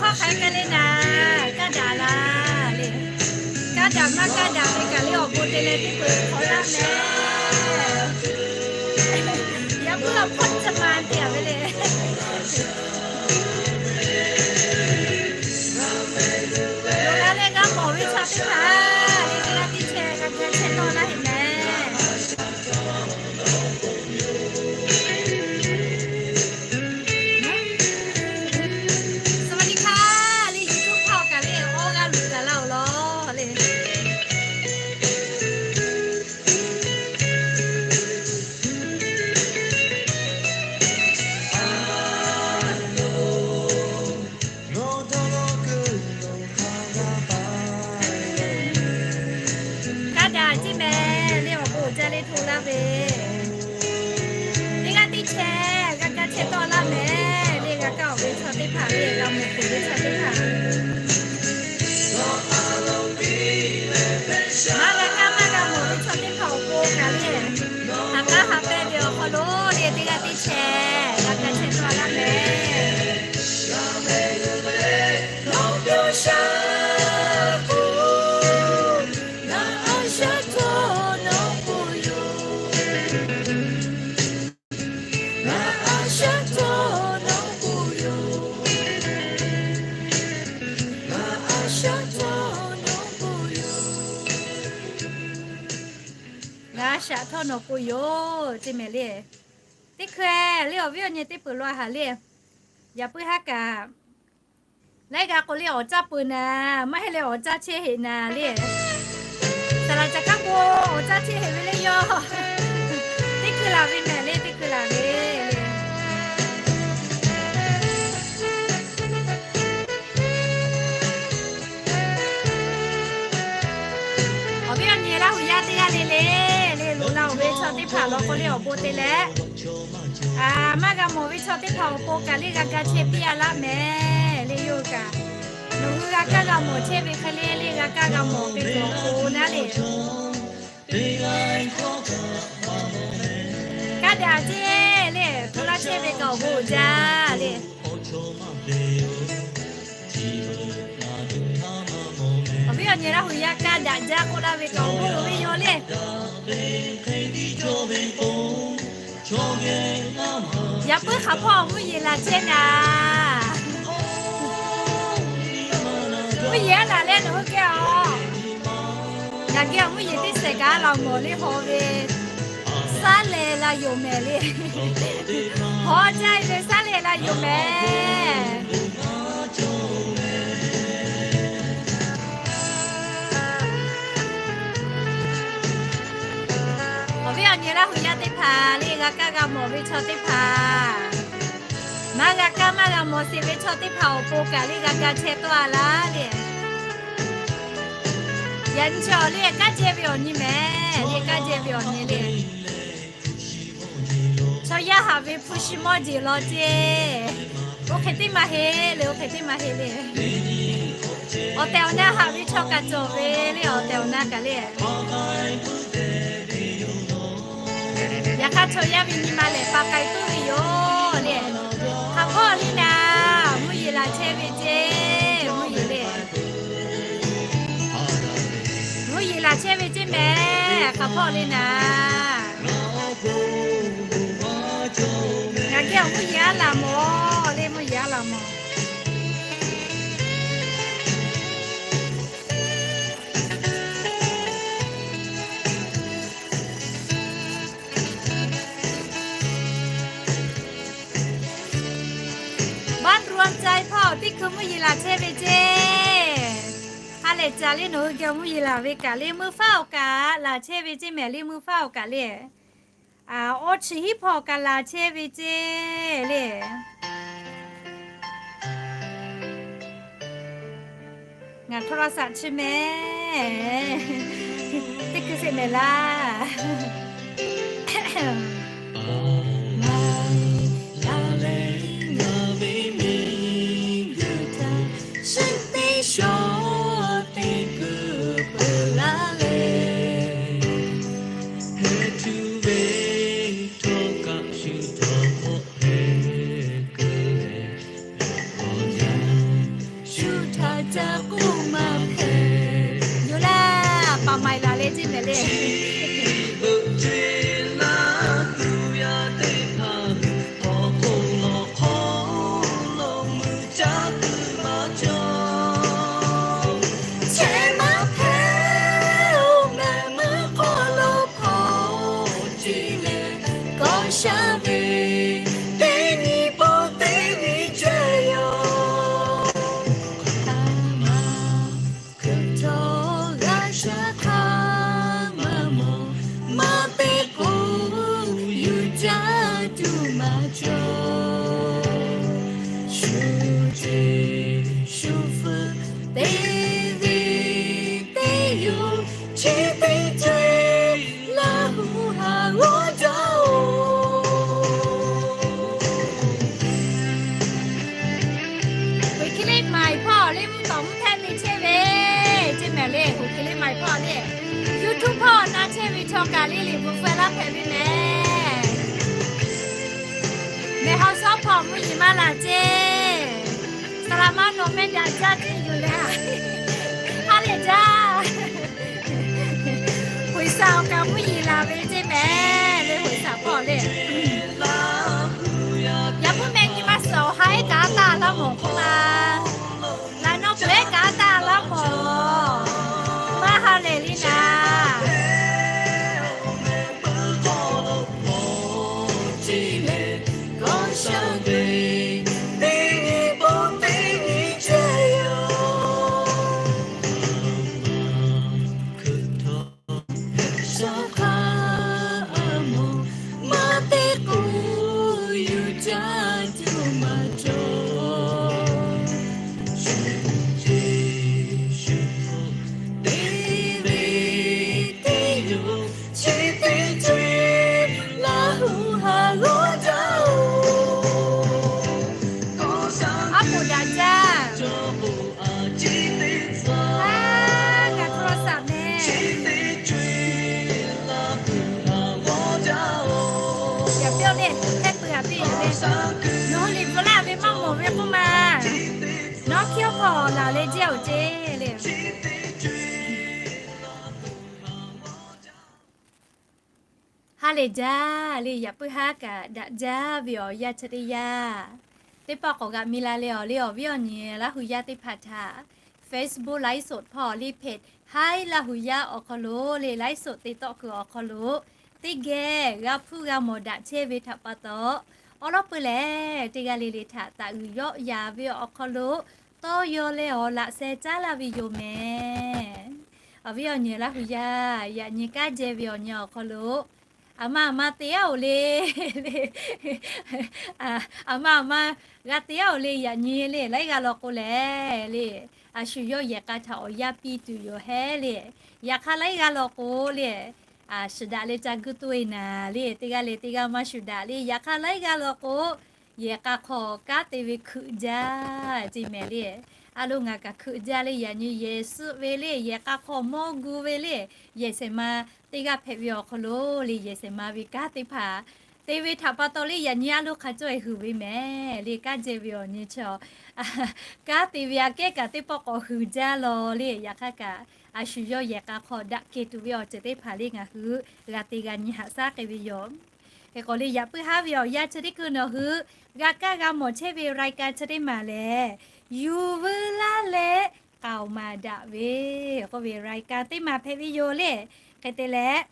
Hk'aˬ hk'e le naˍ, kaˇ daꞈ laˬ le. Kaˇ daꞈ maˇ kaˇ daꞈ ve kaꞈ le awˬ bon te leh teˇ peuˬ hk'awꞈ laˇ meh. Yaꞈ puiˉ awˬ hpawˇ ca ma te a ve le. Loꞈ la leh g'a mawˬ ve chaw teˇ hpaˍ le, teˇ g'aˇ teˇ chehˇ g'a g'a chehˇ tawˆ laˇ heꞈ meh. สวัสดีค่ะ le YouTube hpawˇ kaꞈ le awˇ g'aˇ luˬ gaˬ laˇ-oˬ law le. Kaˇ daꞈ ceˇ meh le awˬ bon uiˍ jaˇ le hto laˇ ve. Teˇ g'aˇ teˇ chehˇ g'a kaˇ chehˇ tawˆ laˇ meh le, g'a kaˇ-oˬ ve chaw teˇ hpaˍ le, g'a mawˬ peuˬ ve chaw teˇ hpaˍ, maˇ g'a kaˇ maˇ g'a mawˬ ve chaw teˇ hpaˍ awˬ pon kaꞈ le, haꞈ k'aˉ haꞈ pehnˇ ve awˬ hk'aw lo le teˇ g'aˇ teˇ chehˇ g'a kaˇ chehˇ tawˆ laˇ meh. Nawˬ pyawˇ sha k'o, ngaˬ a shaꞈ htawˇ nawˬ k'o yoˬ. Ngaˬ a shaꞈ htawˇ nawˬ k'o yoˬ. Ngaˬ a shaꞈ htawˇ nawˬ k'o yoˬ. Ngaˬ a shaꞈ htawˇ nawˬ k'o yoˬ ceˇ meh le. Teˇ hkui le awˬ viˉ awˬ nyi teˇ peuˬ lo a haˍ le. Yaꞈ puiˉ haˉ kaꞈ laiˉ g'a k'o le awˬ caˇ peuˬ naˍ, maˇ heˆ leh awˬ caˇ chehˇ heꞈ naˍ le. Saˍ laꞈ ca kaˉ k'o awˬ caˇ chehˇ heꞈ ve le yoˬ. Teˇ hkui laˬ ve meh le, teˇ hkui laˬ ve le. Awˬ viˉ awˬ nyi Laˇ huˍ yaˇ teˇ g'aˇ le le, le loꞈ la-oˬ ve chaw teˇ hpaˍ law k'o le awˬ bon te leh, maˇ g'a mawˬ ve chaw teˇ hpaˍ awˬ pon kaꞈ le g'a ga chehˇ piˇ a laˇ meh le yoˬ kaꞈ. Nawˬ hui g'a kaˇ g'a mawˬ chehˇ ve hk'e le le g'a kaˇ g'a mawˬ ve cawˬ k'o naˉ le. Kaˇ daꞈ ceˇ le, hto laˇ chehˇ ve kaꞈ awˬ bon uiˍ jaˇ le. Awˬ viˉ awˬ nyi Laˇ huˍ yaˇ kaˇ daꞈ jaˇ k'oˆ laˇ ve kaꞈ awˬ bon uiˍ ve yoˬ le. Yaꞈ puiˉ hk'aˬ hpawˇ awˬ mvuhˇ yeˬ laˬ chehˇ naˍ. Mvuhˇ yeˬ aˉ laˬ leh nawˬ hui geh a. Ngaˬ geh awˬ mvuhˇ yeˬ teˇ sehˍ kaꞈ laˬ mawˬ le haw ve. Saˉ leh la yoˬ mehˍ le. Haw jaˇ ve saˉ leh la yoˬ mehˍ. Awˬ viˉ awˬ nyi Laˇ huˍ yaˇ teˇ hpaˍ le g'a kaˇ g'a mawˬ ve chaw teˇ hpaˍ, maˇ g'a kaˇ maˇ g'a mawˬ sheˍ ve chaw teˇ hpaˍ awˬ pon kaꞈ le g'a ga chehˇ tawˆ a laˇ le. Yaꞈ nyi chaw le kaˉ jehˇ ve awˬ nyi mehˍ le, kaˉ jehˇ ve awˬ nyi le. Chaw yaˇ haꞈ ve hpu shi mawˇ jeˬ law ceˇ. Oˇ hk'e teˇ maˇ heˆ le, oˇ hk'e teˇ maˇ heˆ le. Awˬ tehˬ awˬ na haꞈ ve chaw kaꞈ cawˬ ve le, awˬ tehˬ awˬ na kaꞈ le. Yaꞈ hk'aˇ chaw yaˇ ve nyi ma lehˬ pa k'ai tuˬ ve yoˬ le. Hk'aˬ hpawˇ le naˍ, mvuhˇ yeˬ laˬ chehˇ ve ceˇ, mvuhˇ yeˬ le. Mvuhˇ yeˬ laˬ chehˇ ve ceˇ mehˍ, hk'aˬ hpawˇ le naˍ. Ngaˬ geh awˬ mvuhˇ yeˬ aˉ laˬ mawˬ le, mvuhˇ yeˬ aˉ laˬ mawˬ. Baˆ ru a cai hpawˇ teˇ hkui mvuhˇ yeˬ laˬ chehˇ ve ceˇ. Ha lehˬ caˬ le nawˬ hui geh mvuhˇ yeˬ laˬ ve kaꞈ le, meuˇ faˉ awˬ kaꞈ laˬ chehˇ ve ceˇ mehˍ le, meuˇ faˉ awˬ kaꞈ le. Awˇ chi hiˉ hpawˇ kaꞈ laˬ chehˇ ve ceˇ le. Ngaˬ hk'aw lo saꞈ chi mehˍ. Teˇ hkui sheˍ mehˍ laˇ. Ngaˬ lehˬ ngaˬ ve miˬguiˬ htaꞈ sheˆ teˇ shawˉ teˇ kuiˬ peuˬ laˇ leh, heh cuˇ ve htawˇ kaꞈ shu htawˇ hk'awꞈ hpehꞈ keu leh, awˬ yanˇ Shu ce, shu hpu, teˇ ve teˇ yoˬ, chi teˇ co-e Laˇ huˍ haˍ g'awˇ jaˇ-oˬ. Hk'e le, maiˍ hpawˇ le mvuhˇ tawˍ mvuhˇ hpehˇ te chehˇ ve, ceˇ mehˍ le, hk'e le maiˍ hpawˇ le, YouTube hpawˇ na chehˇ ve chaw kaꞈ le liꞈ bvuhꞈ feu laˇ hpehꞈ ve mehˍ. Mehˬ haw shawˉ hpawˇ mvuhˇ yeˬ maˇ laˬ ceˇ. Saˍ laˍ maˇ nawˬ meh daꞈ jaˇ ceˇ yoˬ le. Ha lehˬ jaˇ. Hoꞈ saˍ awˬ kaꞈ mvuhˇ yeˬ laˬ ve ceˇ mehˍ le, hoꞈ saˍ hpawˇ le. Yaꞈ puiˉ meh nyi ma suhˍ awˬ ha ehˉ kaꞈ taˇ laˇ mawˬ k'oˆ ma. Laꞈ naw peuˬ ehˉ kaꞈ taˇ laˇ mawˬ. Maˇ ha lehˬ le naˍ. Aˉ poꞈ daꞈ jaˇ. Aˉ, ngaˬ hk'aw lo saˍ meh. Yaꞈ piˇ le, hpehˇ peuˬ aꞈ piˇ le. Nawˬ hui liꞈ bvuhꞈ laˇ ve maˇ mawˬ ve k'oˆ ma. Nawˉ hkiˇ awˬ hk'aw laˬ leh jehˇ-oˬ ceˇ le. Ha lehˬ jaˇ le, yaꞈ puiˉ haˉ kaꞈ daꞈ jaˇ ve awˬ yanˇ chi teˇ yanˇ, teˇ pawˆ k'awꞈ g'aꞈ mi la leh awˬ le awˬ viˉ awˬ nyi Laˇ huˍ yaˇ teˇ hpaˍ htaꞈ Facebook ไลฟ์สด hpawˇ le hpehꞈ haiˉ Laˇ huˍ yaˇ awˬ hk'aw lo le ไลฟ์สด te tawˆ kuiˬ awˬ hk'aw lo teˇ geh g'a hpuˇ g'a mawˬ daꞈ chehˇ ve htaꞈ pa taw, awˉ lawˉ peuˬ lehˬ teˇ g'aˇ le le htaꞈ taꞈ g'uiˬ yawˆ yaˍ ve awˬ hk'aw lo tawˇ yaw leh awˬ laꞈ sheh caˉ laˇ ve yoˬ mehˍ. Awˬ viˉ awˬ nyi Laˇ huˍ yaˇ, yaꞈ nyi kanˉ jehˇ ve awˬ nyi awˬ hk'aw lo, aˬ ma aˬ ma te-aˉ-oˬ le, aˬ ma aˬ ma g'a te-aˉ-oˬ le, yaꞈ nyi le laiˉ g'aˇ law k'o lehˬ le, a shu yawˇ yehˬ k'a htaꞈ awˬ yanˇ piˇ tuˬ yoˬ hehˉ le. Yaꞈ hk'aˇ laiˉ g'aˇ law k'o le, a shiˍ daꞈ leh ca guˇ toˇ e naˍ le, teˇ g'aˇ le teˇ g'aˇ maˇ shu daꞈ le. Yaꞈ hk'aˇ laiˉ g'aˇ law k'o, yehˬ k'a hk'aw kanˉ te ve hkeuꞈ jaˇ ceˇ mehˍ le. A lo ngaˬ kaꞈ hkeuꞈ jaˇ le, yaꞈ nyi yehˬ suhˆ ve le, yehˬ k'a hk'aw mawˇ gu ve le, yehˬ shehˍ ma teˇ g'aˇ hpehꞈ ve awˬ hk'aw lo le, yehˬ shehˍ ma ve kanˉ teˇ hpaˍ te ve htaꞈ pa taw le, yaꞈ nyi a lo hk'a cawˇ e huiˍ ve mehˍ le. Kanˉ jehˇ ve awˬ nyi chaw kanˉ te ve aꞈ kehˉ kaꞈ teˇ pawˆ k'awꞈ huiˍ jaˇ law le. Yaꞈ hk'aˇ kaꞈ, a shu yawˇ yehˬ k'a hk'aw daꞈ kehˬ tuˬ ve awˬ ceuˬ teˇ hpaˍ le ngaˬ hui g'a te g'a nyi haꞈ shaˉ k'ai ve yoˬ. Hk'e k'o le, yaꞈ puiˉ haˉ ve awˬ yanˇ chi teˇ hkui nawˬ hui g'a kaˇ g'a mawˬ chehˇ ve รายการ chi teˇ maˬ lehˬ, Yuˬ veu laˇ leh k'aoˍ maˍ daꞈ ve k'oˆ ve รายการ teˇ maˬ hpehꞈ ve yoˬ le. Hk'e te leh,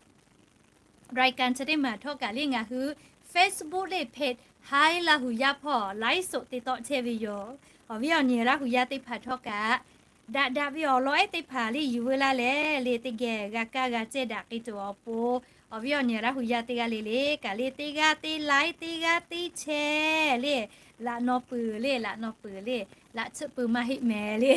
รายการ chi teˇ maˬ htawˇ kaꞈ le ngaˬ hui Facebook le hpehꞈ haiˉ Laˇ huˍ yaˇ hpawˇ ไลฟ์สด te tawˆ chehˇ ve yoˬ. Awˬ viˉ awˬ nyi Laˇ huˍ yaˇ teˇ hpaˍ htawˇ kaꞈ, daꞈ daꞈ ve awˬ lawn ehˉ teˇ hpaˍ le yuˬ veu laˇ leh le teˇ geh g'a kaˇ g'a cehˇ daꞈ k'ai tuˬ awˬ pon, awˬ viˉ awˬ nyi Laˇ huˍ yaˇ teˇ g'aˇ le le kaꞈ le teˇ g'aˇ teˇ ไลค์ teˇ g'aˇ teˇ แชร์ le, laꞈ naw peuˬ le, laꞈ naw peuˬ le, laꞈ tsuhˆ peuˬ maˇ heˆ mehˍ le,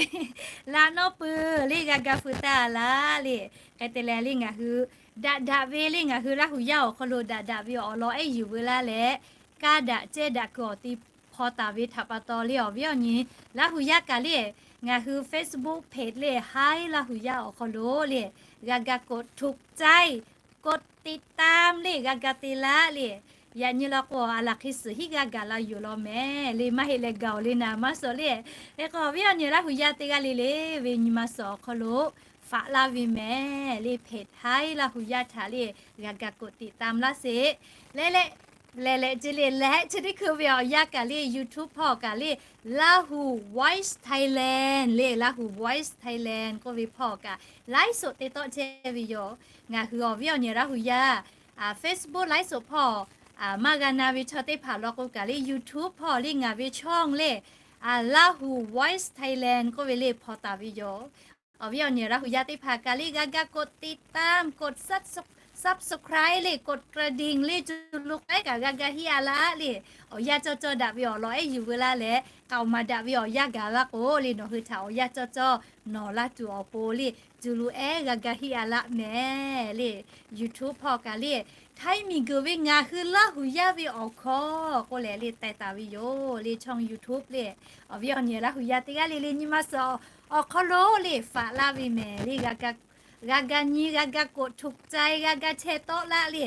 laꞈ naw peuˬ le g'a ga feu taˍ laˇ le. Hk'e te leh le ngaˬ hui daꞈ daꞈ ve le ngaˬ hui Laˇ huˍ yaˇ awˬ hk'aw lo daꞈ daꞈ ve awˬ lawn ehˉ yuˬ veu laˇ leh, kaˇ daꞈ cehˇ daꞈ kuiˬ awˬ ti hpaw taˍ ve htaꞈ pa taw le awˬ viˉ awˬ nyi Laˇ huˍ yaˇ kaꞈ le, ngaˬ hui Facebook hpehꞈ le haiˉ Laˇ huˍ yaˇ awˬ hk'aw lo le, g'a ga กดถูกใจ กดติดตาม le g'a ga te laˇ le. Yaꞈ nyi law k'o a laˬ hk'e suhˍ hiˉ g'aˇ gaˬ la yoˬ law mehˍ le, maˇ heˆ leh gaˬ-oˬ le naˍ maˇ suh le. Hk'e k'o awˬ viˉ awˬ nyi Laˇ huˍ yaˇ teˇ g'aˇ le le ve nyi ma suhˍ awˬ hk'aw lo faꞈ laˇ ve mehˍ le, hpehꞈ haiˉ Laˇ huˍ yaˇ htaꞈ le g'a ga กดติดตาม laˇ sheˍ. Leh leh, leh leh ce le leh chi teˇ hkui ve awˬ yanˇ kaꞈ le YouTube hpawˇ kaꞈ le, Lahu Voice Thailand le, Lahu Voice Thailand k'oˆ ve hpawˇ kaꞈ ไลฟ์สด te tawˆ chehˇ ve yoˬ. Ngaˬ hui awˬ viˉ awˬ nyi Laˇ huˍ yaˇ Facebook ไลฟ์สด hpawˇ maˇ g'a na ve chaw teˇ hpaˍ law k'o kaꞈ le YouTube hpawˇ le ngaˬ ve ช่อง le, Lahu Voice Thailand k'oˆ ve le hpaw taˍ ve yoˬ. Awˬ viˉ awˬ nyi Laˇ huˍ yaˇ teˇ hpaˍ kaꞈ le g'a ga กดติดตาม กด subscribe subscribe le กดกระดิ่ง le, cuˇ lo k'ai kaꞈ g'a ga hiˆ a laˇ le. Awˬ yanˇ cawˇ cawˇ daꞈ ve awˬ lawn ehˉ yuˬ veu laˇ leh, k'aoˍ maˍ daꞈ ve awˬ yanˇ gaˬ la k'o le, nawˬ hui htaꞈ awˬ yanˇ cawˇ cawˇ nawˬ laˇ tuˬ awˬ pon le, cuˇ lo ehˉ g'a ga hiˆ a laˇ mehˍ le. YouTube hpawˇ kaꞈ le, Htaiˇ miˬguiˬ ve ngaˬ hui Laˇ huˍ yaˇ ve awˬ hkawˇ k'oˆ leh le teh taˍ ve yoˬ le, ช่อง YouTube le. Awˬ viˉ awˬ nyi Laˇ huˍ yaˇ teˇ g'aˇ le le nyi ma suhˍ awˬ hk'aw lo le faꞈ laˇ ve mehˍ le, g'a ga nyi, g'a ga กดถูกใจ, g'a ga แชร์ tawˆ laˇ le.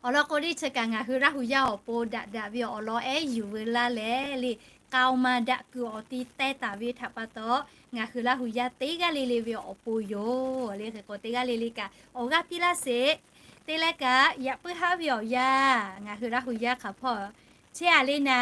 Awˬ lawn k'o le, chi kaꞈ ngaˬ hui Laˇ huˍ yaˇ awˬ pon daꞈ daꞈ ve awˬ lawn ehˉ yuˬ veu laˇ leh le, k'aoˍ maˍ daꞈ kuiˬ awˬ ti teh taˍ ve htaꞈ pa taw, ngaˬ hui Laˇ huˍ yaˇ teˇ g'aˇ le le ve awˬ pon yoˬ le. Hk'e k'o teˇ g'aˇ le le kaꞈ awˬ g'aˇ piˇ laˇ sheˍ. Te leh kaꞈ yaꞈ puiˉ haˉ ve awˬ yanˇ ngaˬ hui Laˇ huˍ yaˇ hk'aˬ hpawˇ chehˇ a le na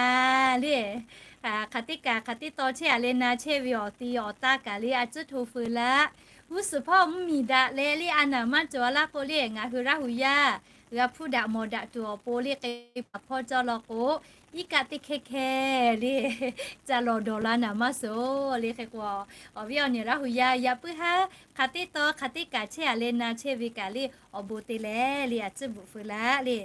le. Hk'aˬ teˇ kaꞈ hk'aˬ teˇ taw chehˇ a le na, chehˇ ve awˬ ti awˬ taˇ kaꞈ le a tcuhˉ hto feu laˇ. G'uˇ suhˍ hpawˇ mvuhˇmiˬ daꞈ leh le a naˍ maˇ cawˬ a laˇ k'o le, ngaˬ hui Laˇ huˍ yaˇ g'a hpuˇ daꞈ mawˬ daꞈ tuˬ awˬ pon le k'e paˍ hpawˇ cawˇ law k'o, iˉ kaˆ teˇ hkehˇ hkehˇ le ca lawˬ dawˬ la naˍ maˇ suhˍ le. Hk'e k'o awˬ viˉ awˬ nyi Laˇ huˍ yaˇ yaꞈ puiˉ haˉ hk'aˬ teˇ taw hk'aˬ teˇ kaꞈ chehˇ a le na chehˇ ve kaꞈ le awˬ bon te leh le a tcuhˉ bvuhꞈ feu laˇ le.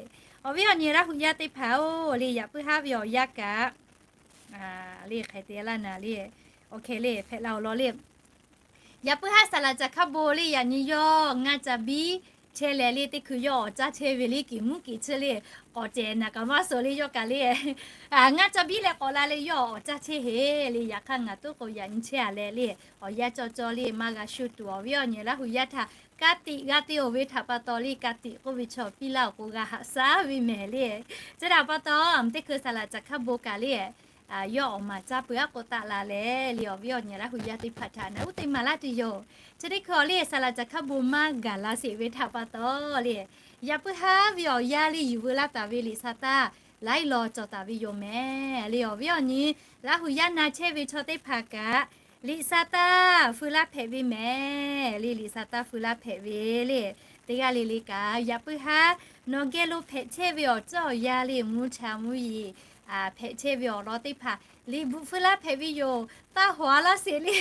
Awˬ viˉ awˬ nyi Laˇ huˍ yaˇ teˇ hpaˍ-oˬ le, yaꞈ puiˉ haˉ ve awˬ yanˇ kaꞈ le hk'e te laˇ naˍ le. Oˇ hk'e le hpehꞈ la awˬ lawn le. Yaꞈ puiˉ haˉ saˍ laˍ caˍ hkaˇ bon le yaꞈ nyi yawˇ ngaˇ ca biˇ chehˇ leh le, teˇ hkui yawˇ awˬ caˇ chehˇ ve le, kiˬ mvuhˇ kiˬ chi le k'awꞈ cehˬ naˍ kaꞈ maˇ suhˍ le yawˇ kaꞈ le. Ngaˇ ca biˇ leh k'awꞈ la leh yawˇ awˬ caˇ chehˇ heˆ le. Yaꞈ hk'aˇ ngaˬ tuˉ k'o yaꞈ nyi chehˇ a leh le, awˬ yanˇ cawˇ cawˇ le maˇ g'a shu tuˬ awˬ viˉ awˬ nyi Laˇ huˍ yaˇ htaꞈ ka tiꞈ g'a te-oˬ ve htaꞈ pa taw le, ka tiꞈ k'oˆ ve chaw piˇ laˇ awˬ k'o g'a haꞈ shaˉ ve mehˍ le. Chi htaꞈ pa taw teˇ hkui saˍ laˍ caˍ hkaˇ bon kaꞈ le yawˇ awˬ maˍ caˇ peuˬ aˉ k'o taˆ la leh le, awˬ viˉ awˬ nyi Laˇ huˍ yaˇ teˇ hpaˍ htaꞈ naˍ uˉ te maˍ laˇ tuˬ yoˬ. Chi teˇ hkui awˬ le saˍ laˍ caˍ hkaˇ bon maˇ gaˬ la sheˍ ve htaꞈ pa taw le, yaꞈ puiˉ haˉ ve awˬ yanˇ le yuˬ veu laˇ taˍ ve liꞈ sa taˇ laiˉ law cawˬ taˍ ve yoˬ mehˍ le. Awˬ viˉ awˬ nyi Laˇ huˍ yaˇ na chehˇ ve chaw teˇ hpaˍ kaꞈ liꞈ sa taˇ feu laˇ hpehꞈ ve mehˍ le. Liꞈ sa taˇ feu laˇ hpehꞈ ve le, teˇ g'aˇ le le kaꞈ yaꞈ puiˉ haˉ nawˬ geh lo hpehꞈ chehˇ ve awˬ ceuˬ awˬ yanˇ le mvuhˇ cha mvuhˇ yeˬ hpehꞈ chehˇ ve awˬ lawn teˇ hpaˍ liꞈ bvuhꞈ feu laˇ hpehꞈ ve yoˬ. Taˇ hawˍ a laˇ sheˍ le.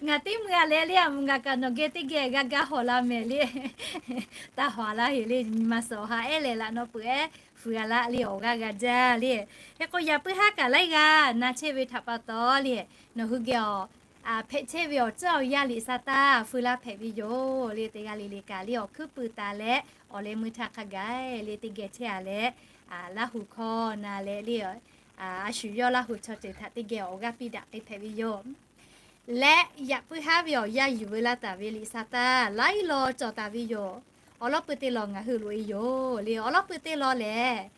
Ngaˬ teˇ mui a leh le a mvuhˇ ngaˬ kaꞈ nawˬ geh teˇ geh g'a gaˇ hawˍ la mehˍ le. Taˇ hawˍ a laˇ heˍ le, nyi ma suhˍ awˬ ha ehˉ lehˬ laꞈ naw peuˬ ehˉ fuiˍ a laˇ le, awˬ g'aˇ g'a jaˇ le. Hk'e k'o yaꞈ puiˉ haˉ kaꞈ laiˉ g'aˇ na chehˇ ve htaꞈ pa taw le, nawˬ hui geh awˬ hpehꞈ chehˇ ve awˬ ceuˬ awˬ yanˇ liꞈ sa taˇ feu laˇ hpehꞈ ve yoˬ le. Teˇ g'aˇ le le kaꞈ le awˬ hkuiˉ puiˍ taˍ leh awˬ leh mui htaˇ hk'a gaˬ le teˇ geh chehˇ a leh, Laˇ huˍ hkawˇ na leh le, a shu yawˇ Laˇ huˍ chaw ceuˬ htaꞈ teˇ geh awˬ g'aˇ piˇ daꞈ k'ai hpehꞈ ve yoˬ. Leh yaꞈ puiˉ haˉ ve awˬ yanˇ yuˬ veu laˇ taˍ ve liꞈ sa taˇ laiˉ law cawˬ taˍ ve yoˬ. Awˬ lawn pui te law ngaˬ hui loꞈ e yoˬ le. Awˬ lawn pui te law lehˬ,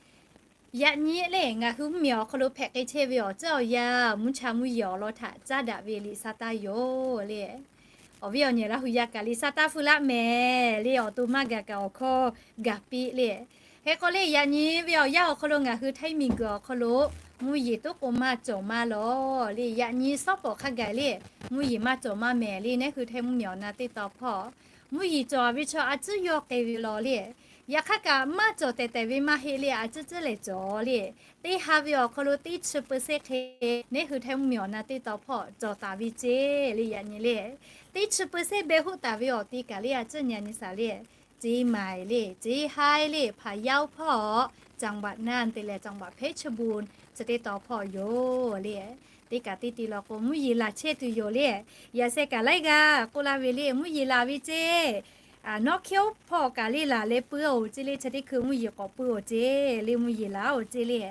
yaꞈ nyi le ngaˬ hui mvuhˇmiˬ awˬ hk'aw lo hpehꞈ k'ai chehˇ ve awˬ ceuˬ awˬ yanˇ mvuhˇ cha mvuhˇ yeˬ awˬ lawn htaꞈ caˉ daꞈ ve liꞈ sa taˇ yoˬ le. Awˬ viˉ awˬ nyi Laˇ huˍ yaˇ kaꞈ liꞈ sa taˇ feu laˇ mehˍ le, awˬ to maˇ gaˬ kaꞈ awˬ hkawˇ gaˬ piˇ le. Hk'e k'o le yaꞈ nyi ve awˬ yanˇ awˬ hk'aw lo ngaˬ hui Htaiˇ miˬguiˬ awˬ hk'aw lo mvuhˇ yeˬ toˉ k'o maˇ cawˬ maˇ lawˬ le. Yaꞈ nyi sawˉ pawˍ hk'a gaˬ le mvuhˇ yeˬ maˇ cawˬ maˇ mehˍ le. Neˉ hui Htaiˇ mvuhˇmiˬ awˬ na teˇ taw hpawˇ mvuhˇ yeˬ cawˬ ve chaw a ciˉ yawˇ k'ai ve law le. Yaꞈ hk'aˇ kaꞈ maˇ cawˬ tehˬ tehˬ ve maˇ heˆ le, a ciˉ ciˉ lehˬ cawˬ le. Teˇ ha ve awˬ hk'aw lo teˇ chi peu sehnˉ hk'e neˉ hui Htaiˇ mvuhˇmiˬ awˬ na teˇ taw hpawˇ cawˬ taˍ ve ceˇ le. Yaꞈ nyi le teˇ chi peu sehnˉ beh hoˆ taˍ ve awˬ ti kaꞈ le a ciˉ nyi a nyi saˍ le, Ceˇ maiˍ le, Ceˇ haiˇ le, Hpaˍ yaˇ oˇ hpawˇ, จังหวัดน่าน te leh จังหวัดเพชรบูรณ์ chi teˇ taw hpawˇ yoˬ le. Teˇ kaꞈ teˇ ti law k'o mvuhˇ yeˬ laˬ chehˇ tuˬ yoˬ le. Yaꞈ sheh kaꞈ laiˉ g'aˇ k'oˆ laˇ ve le, mvuhˇ yeˬ laˬ ve ceˇ. Nawˉ hkehˉ oˇ hpawˇ kaꞈ le laˬ leh puiˉ-oˬ ceˇ le. Chi teˇ hkui mvuhˇ yeˬ k'awꞈ puiˉ-oˬ ceˇ le, mvuhˬ yeˬ laˬ-oˬ ceˇ le.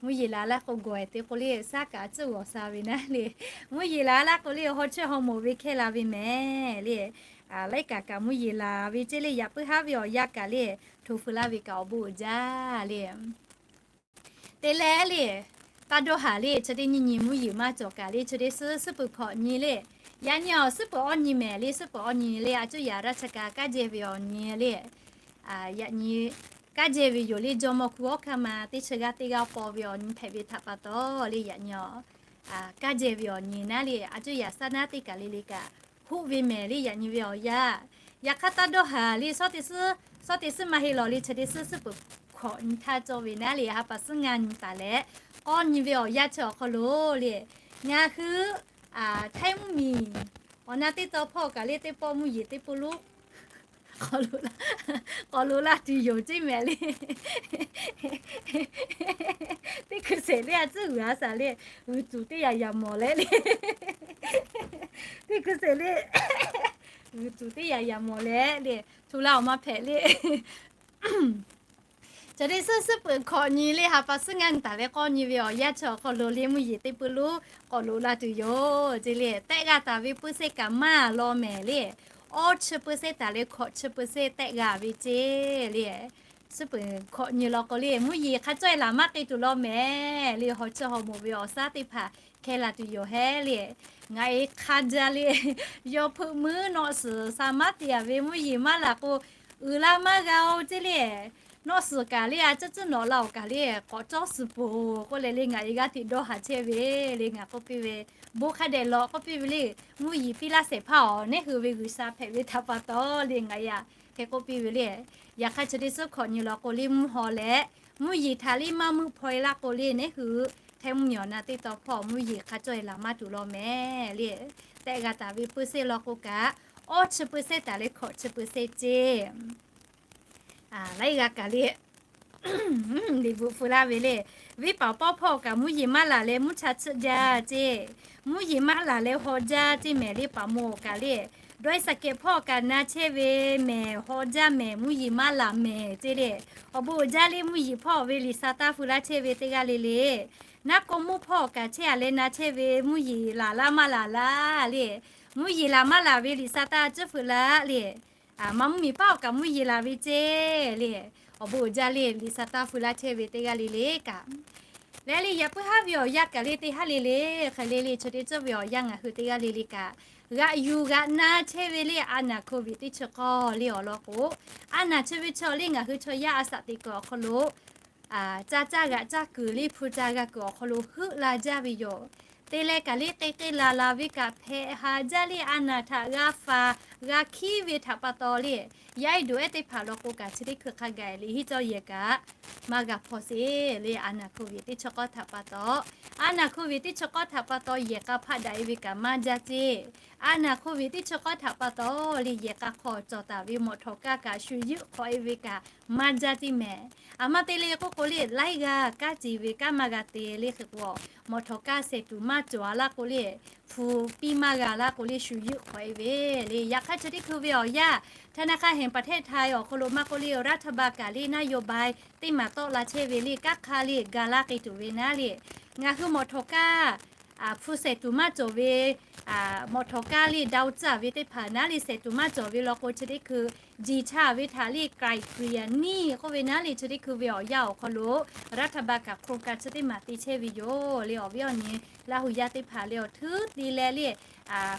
Mvuhˇ yeˬ laˬ laˇ k'o gawˬ-e te k'o le, shaˉ kaꞈ a ciˉ g'awˬ sha ve naˉ le. Mvuhˇ yeˬ laˬ laˇ k'o le, haw chehˇ haw mawˬ ve hkehˇ la ve mehˍ le. Laiˉ kaꞈ kaꞈ mvuhˇ yeˬ laˬ ve ceˇ le, yaꞈ puiˉ haˉ ve awˬ yanˇ kaꞈ le, hto feu laˇ ve kaꞈ awˬ bon uiˍ jaˇ le. Te leh le, taˇ dawˇ haˍ le, chi teˇ nyi nyi mvuhˇ yeˬ maˇ cawˬ kaꞈ le, chi teˇ suhˉ suhˉ peuˬ hkawꞈ nyi le. Yaꞈ nyi awˬ suhˉ peuˬ awˇ nyi mehˍ le, suhˉ peuˬ awˇ nyi le, a cuˇ yaꞈ raˇ chi kaꞈ kaˇ jehˇ ve awˬ nyi le. Yaꞈ nyi kaˇ jehˇ ve yoˬ le, jawˇmawˇ hkuˇ awˉ hkanˇ ma teˇ chi g'aˇ teˇ g'aˇ paw ve awˬ nyi hpehꞈ ve htaꞈ pa taw le, yaꞈ nyi kaˇ jehˇ ve awˬ nyi naˉ le, a cuˇ yaꞈ shaˉ naˉ teˇ kaˬ le le kaꞈ hoˆ ve mehˍ le. Yaꞈ nyi ve awˬ yanˇ, yaꞈ hk'aˇ taˇ dawˇ haˍ le, suhˉ teˇ suhˉ, suhˉ teˇ suhˉ maˇ heˆ lawˬ le, chi teˇ suhˉ suhˉ peuˬ hkawꞈ nyi htaˇ cawˇ ve naˉ le, ha pa suhˉ ngaˇ nyi taˍ leh k'awˇ nyi ve awˬ yanˇ chi awˬ hk'aw lo le, ngaˬ hui Htaiˇ mvuhˇmiˬ Awˬ na teˇ taw hpawˇ kaꞈ le teˇ pawˆ mvuhˇ yeˬ teˇ pawˆ lo k'awꞈ lo la tuˬ yoˬ ceˇ mehˍ le. Teˇ hkui sheˍ le a tcuhˉ g'uiˬ a shaˍ le, g'uiˬ tuˬ teˇ yaꞈ yaꞈ mawˬ leh le. Teˇ hkui sheˍ le, g'uiˬ tuˬ teˇ yaꞈ yaꞈ mawˬ leh le, tu la awˬ ma hpehꞈ le. Chaw teˇ suhˉ suhˉ peuˬ hkawꞈ nyi le ha pa suhˉ ngaˇ taˍ leh k'awˇ nyi ve awˬ yanˇ chi awˬ hk'aw lo le mvuhˇ yeˬ teˇ pawˆ lo k'awꞈ lo la tuˬ yoˬ ceˇ le. Tehˆ g'a taˍ ve peuˇ sehˇ kaꞈ maˇ law mehˍ le. Awˇ chi peuˇ sehˇ taˍ leh hkawꞈ chi peuˇ sehˇ tehˆ g'a ve ceˇ le. Suhˉ peuˬ hkawꞈ nyi law k'o le mvuhˇ yeˬ hk'a cawˇ e laˬ maˇ k'e tuˬ law mehˍ le. Hawˬ chi hawˬ moˍ ve awˬ shaˉ teˇ hpaˍ hkeh la tuˬ yoˬ hehˉ le. Ngaˬ e hk'a jaˇ le, yawˇ hpeuˆ muiˉ nawˆ suhˍ sha maˉ te a ve mvuhˇ yeˬ maˇ laˬ k'o, uiˍ la maˇ g'a-oˬ ceˇ le. Nawˆ suhˍ kaꞈ le a ciˉ ciˉ nawꞈ la awˬ kaꞈ le k'awꞈ cawˇ suhˍ poˬ k'oˆ leh le ngaˬ e g'aˇ hteꞈ dawˇ haˍ chehˇ ve le. Ngaˬ k'oˆ piˇ ve, bon hk'a dehꞈ lawꞈ k'oˆ piˇ ve le, mvuhˇ yeˬ piˇ laˇ shehˍ hpaˇ awˬ neˉ hui ve G'uiˬsha hpehꞈ ve htaꞈ pa taw le ngaˬ e a hk'e k'oˆ piˇ ve le. Yaꞈ hk'aˇ chi teˇ suhˉ hkawꞈ nyi law k'o le mvuhˇ haw leh mvuhˇ yeˬ htaꞈ le maˇ meuˆ hpaw e laˇ k'o le neˉ hui hteˇ mvuhˇ miˬ awˬ na teˇ taw hpawˇ mvuhˇ yeˬ hk'a cawˇ e laˬ maˇ tuˬ law mehˍ le. Tehˆ g'a taˍ ve peuˇ sehˇ law k'o kaꞈ, awˇ chi peuˇ sehˇ taˍ leh hkawꞈ chi peuˇ sehˇ ceˇ laiˉ g'a kaꞈ le. Liꞈ bvuhꞈ pu laˇ ve le, venˇ paˍ pawˇ hpawˇ kaꞈ mvuhˇ yeˬ maˇ laˬ leh mvuhˇ cha tsuhˆ jaˇ ceˇ. Mvuhˇ yeˬ maˇ laˬ leh haw jaˇ ceˇ mehˍ le. Paˍ mawˬ awˬ kaꞈ le, dawˇ e saˍ kehˍ hpawˇ kaꞈ na chehˇ ve mehˍ, haw jaˇ mehˍ, mvuhˇ yeˬ maˇ laˬ mehˍ ceˇ le. Awˬ bon uiˍ jaˇ le mvuhˇ yeˬ hpawˇ ve liꞈ sa taˇ fu laˇ chehˇ ve teˇ g'aˇ le le, naˉ k'o mvuhˇ hpawˇ kaꞈ chehˇ a leh na chehˇ ve mvuhˇ yeˬ laˬ laˇ maˇ laˬ laˇ le. Mvuhˇ yeˬ laˬ maˇ laˬ ve liꞈ sa taˇ tcuhˉ fuiˍ laˇ le. Maˇ mvuhˇ miˬ paˉ awˬ kaꞈ mvuhˇ yeˬ laˬ ve ceˇ le. Awˬ bon uiˍ jaˇ le liꞈ sa taˇ fu laˇ chehˇ ve teˇ g'aˇ le le kaꞈ, leh le yaꞈ puiˉ haˉ ve awˬ yanˇ kaꞈ le teˇ haˉ le le, hk'e le le chi teˇ tcuhˉ ve awˬ yanˇ ngaˬ hui teˇ g'aˇ le le kaꞈ, g'aꞈ yuˬ g'aꞈ na chehˇ ve le a naˍ hko viꞈ teˇ chi k'awˇ le awˬ lawn k'o, a naˍ chi ve chaw le ngaˬ hui chaw yaˇ a shaꞈ teꞈ kuiˬ awˬ hk'aw lo caˇ caˇ g'aꞈ caˇ kuiˬ le hpu ca g'a kuiˬ awˬ hk'aw lo heuˆ la jaˇ ve yoˬ. Te leh kaꞈ le k'e k'e laˬ laˬ ve kaꞈ hpehꞈ haˍ jaˇ le a naˍ htaꞈ g'a faˍ g'a hkiˉ ve htaꞈ pa taw le, yaˇ ehˉ dawˬ ehˉ teˇ hpaˍ law k'o kaꞈ chi teˇ hkui hk'a gaˬ liꞈ hiˉ cawˇ yehˬ kaꞈ maˇ g'a hpaw sheˍ le. A naˍ hko viꞈ teˇ chi k'awˇ htaꞈ pa taw, a naˍ hko viꞈ teˇ chi k'awˇ htaꞈ pa taw yehˬ k'a hpaˆ daꞈ e ve kaꞈ maˇ jaˇ ceˇ. A naˍ hko viꞈ teˇ chi k'awˇ htaꞈ pa taw le yehˬ k'a hk'aw cawˬ taˍ ve mawꞈ htawˍ kaˇ kaꞈ shu yuˆ hk'awꞈ e ve kaꞈ maˇ jaˇ ceˇ mehˍ. A maˇ te le k'oˆ k'o le laiˉ g'aˇ kaˉ ce ve kaˉ maˇ g'a te le hk'e k'o, mawꞈ htawˍ kaˇ shehˍ tuˬ maˇ cawˬ a laˇ k'o le, hpu piˇ maˇ g'a laˇ k'o le shu yuˆ hk'awꞈ e ve le. Yaꞈ hk'aˇ chi teˇ hkui ve awˬ yanˇ ธนาคารแห่งประเทศไทย awˬ hk'aw lo maˇ k'oˆ le รัฐบาล kaꞈ le นโยบาย teˇ maˬ tawˆ la chehˇ ve le kanˉ hk'aˇ le ga laˇ k'e tuˬ ve naˉ le, ngaˬ hui mawꞈ htawˍ kaˇ hpu shehˍ tuˬ maˇ cawˬ ve mawꞈ htawˍ kaˇ le ดาวจันทร์ ve teˇ hpaˍ naˉ le shehˍ tuˬ maˇ cawˬ ve law k'o chi teˇ hkui jiˬ cha ve htaꞈ le ไกล่เกลี่ยหนี้ k'oˆ ve naˉ le chi teˇ hkui ve awˬ yanˇ awˬ hk'aw lo รัฐบาล kaꞈ โครงการ chi teˇ maˬ te chehˇ ve yoˬ le. Awˬ viˉ awˬ nyi Laˇ hu yaˇ teˇ hpaˍ le awˬ htuˉ te leh le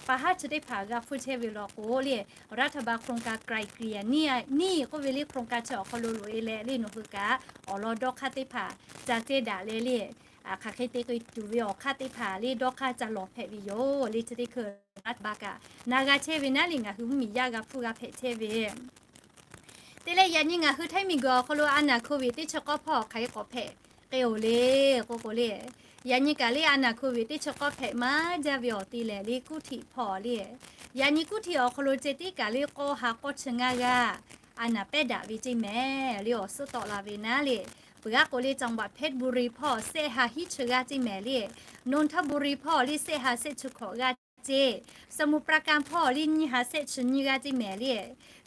pa haˉ chi teˇ hpaˍ g'a hpfuhˇ chehˇ ve law k'o le รัฐบาล โครงการ ไกล่เกลี่ยหนี้ k'oˆ ve le โครงการ chi awˬ hk'aw lo loꞈ e leh le nawˬ hui kaꞈ awˬ lawn dawˇ hk'aˇ teˇ hpaˍ ca cehˇ daꞈ leh le hk'aˬ hk'e te k'ai tuˬ ve awˬ hk'aˇ teˇ hpaˍ le dawˇ hk'aˇ ca lawˬ hpehꞈ ve yoˬ le. Chi teˇ hkui รัฐบาล kaꞈ na g'a chehˇ ve naˉ le ngaˬ hui mvuhˇmiˬ yaˇ g'a hpfuhˇ g'a hpehꞈ chehˇ ve Te leh yaꞈ nyi ngaˬ hui htaiˇ miˬguiˬ awˬ hk'aw lo a naˍ hko viꞈ teˇ chi k'awˇ hpawˇ hk'aˬ hk'e k'awꞈ hpehꞈ k'e-oˬ le k'oˆ k'o le, yaꞈ nyi kaꞈ le a naˍ hko viꞈ teˇ chi k'awˇ hpehꞈ maˇ jaˇ ve awˬ te lehˬ le กรุงเทพ hpawˇ le. Yaꞈ nyi กรุงเทพ awˬ hk'aw lo ceh tiˉ kaꞈ le k'awˇ ha k'awˇ chi ngaˇ g'aˇ a naˍ pehˉ daꞈ ve ceˇ mehˍ le awˬ suhˉ tawˆ la ve naˉ le. Peuˬ aˉ k'o le จังหวัดเพชรบุรี hpawˇ shehˆ ha hiˉ chi g'aˇ ceˇ mehˍ le. นนทบุรี hpawˇ le shehˆ ha shehˆ chi hkawꞈ g'aˇ ceˇ. สมุทรปราการ hpawˇ le nyiˇ ha shehˆ chi nyiˇ g'aˇ ceˇ mehˍ le.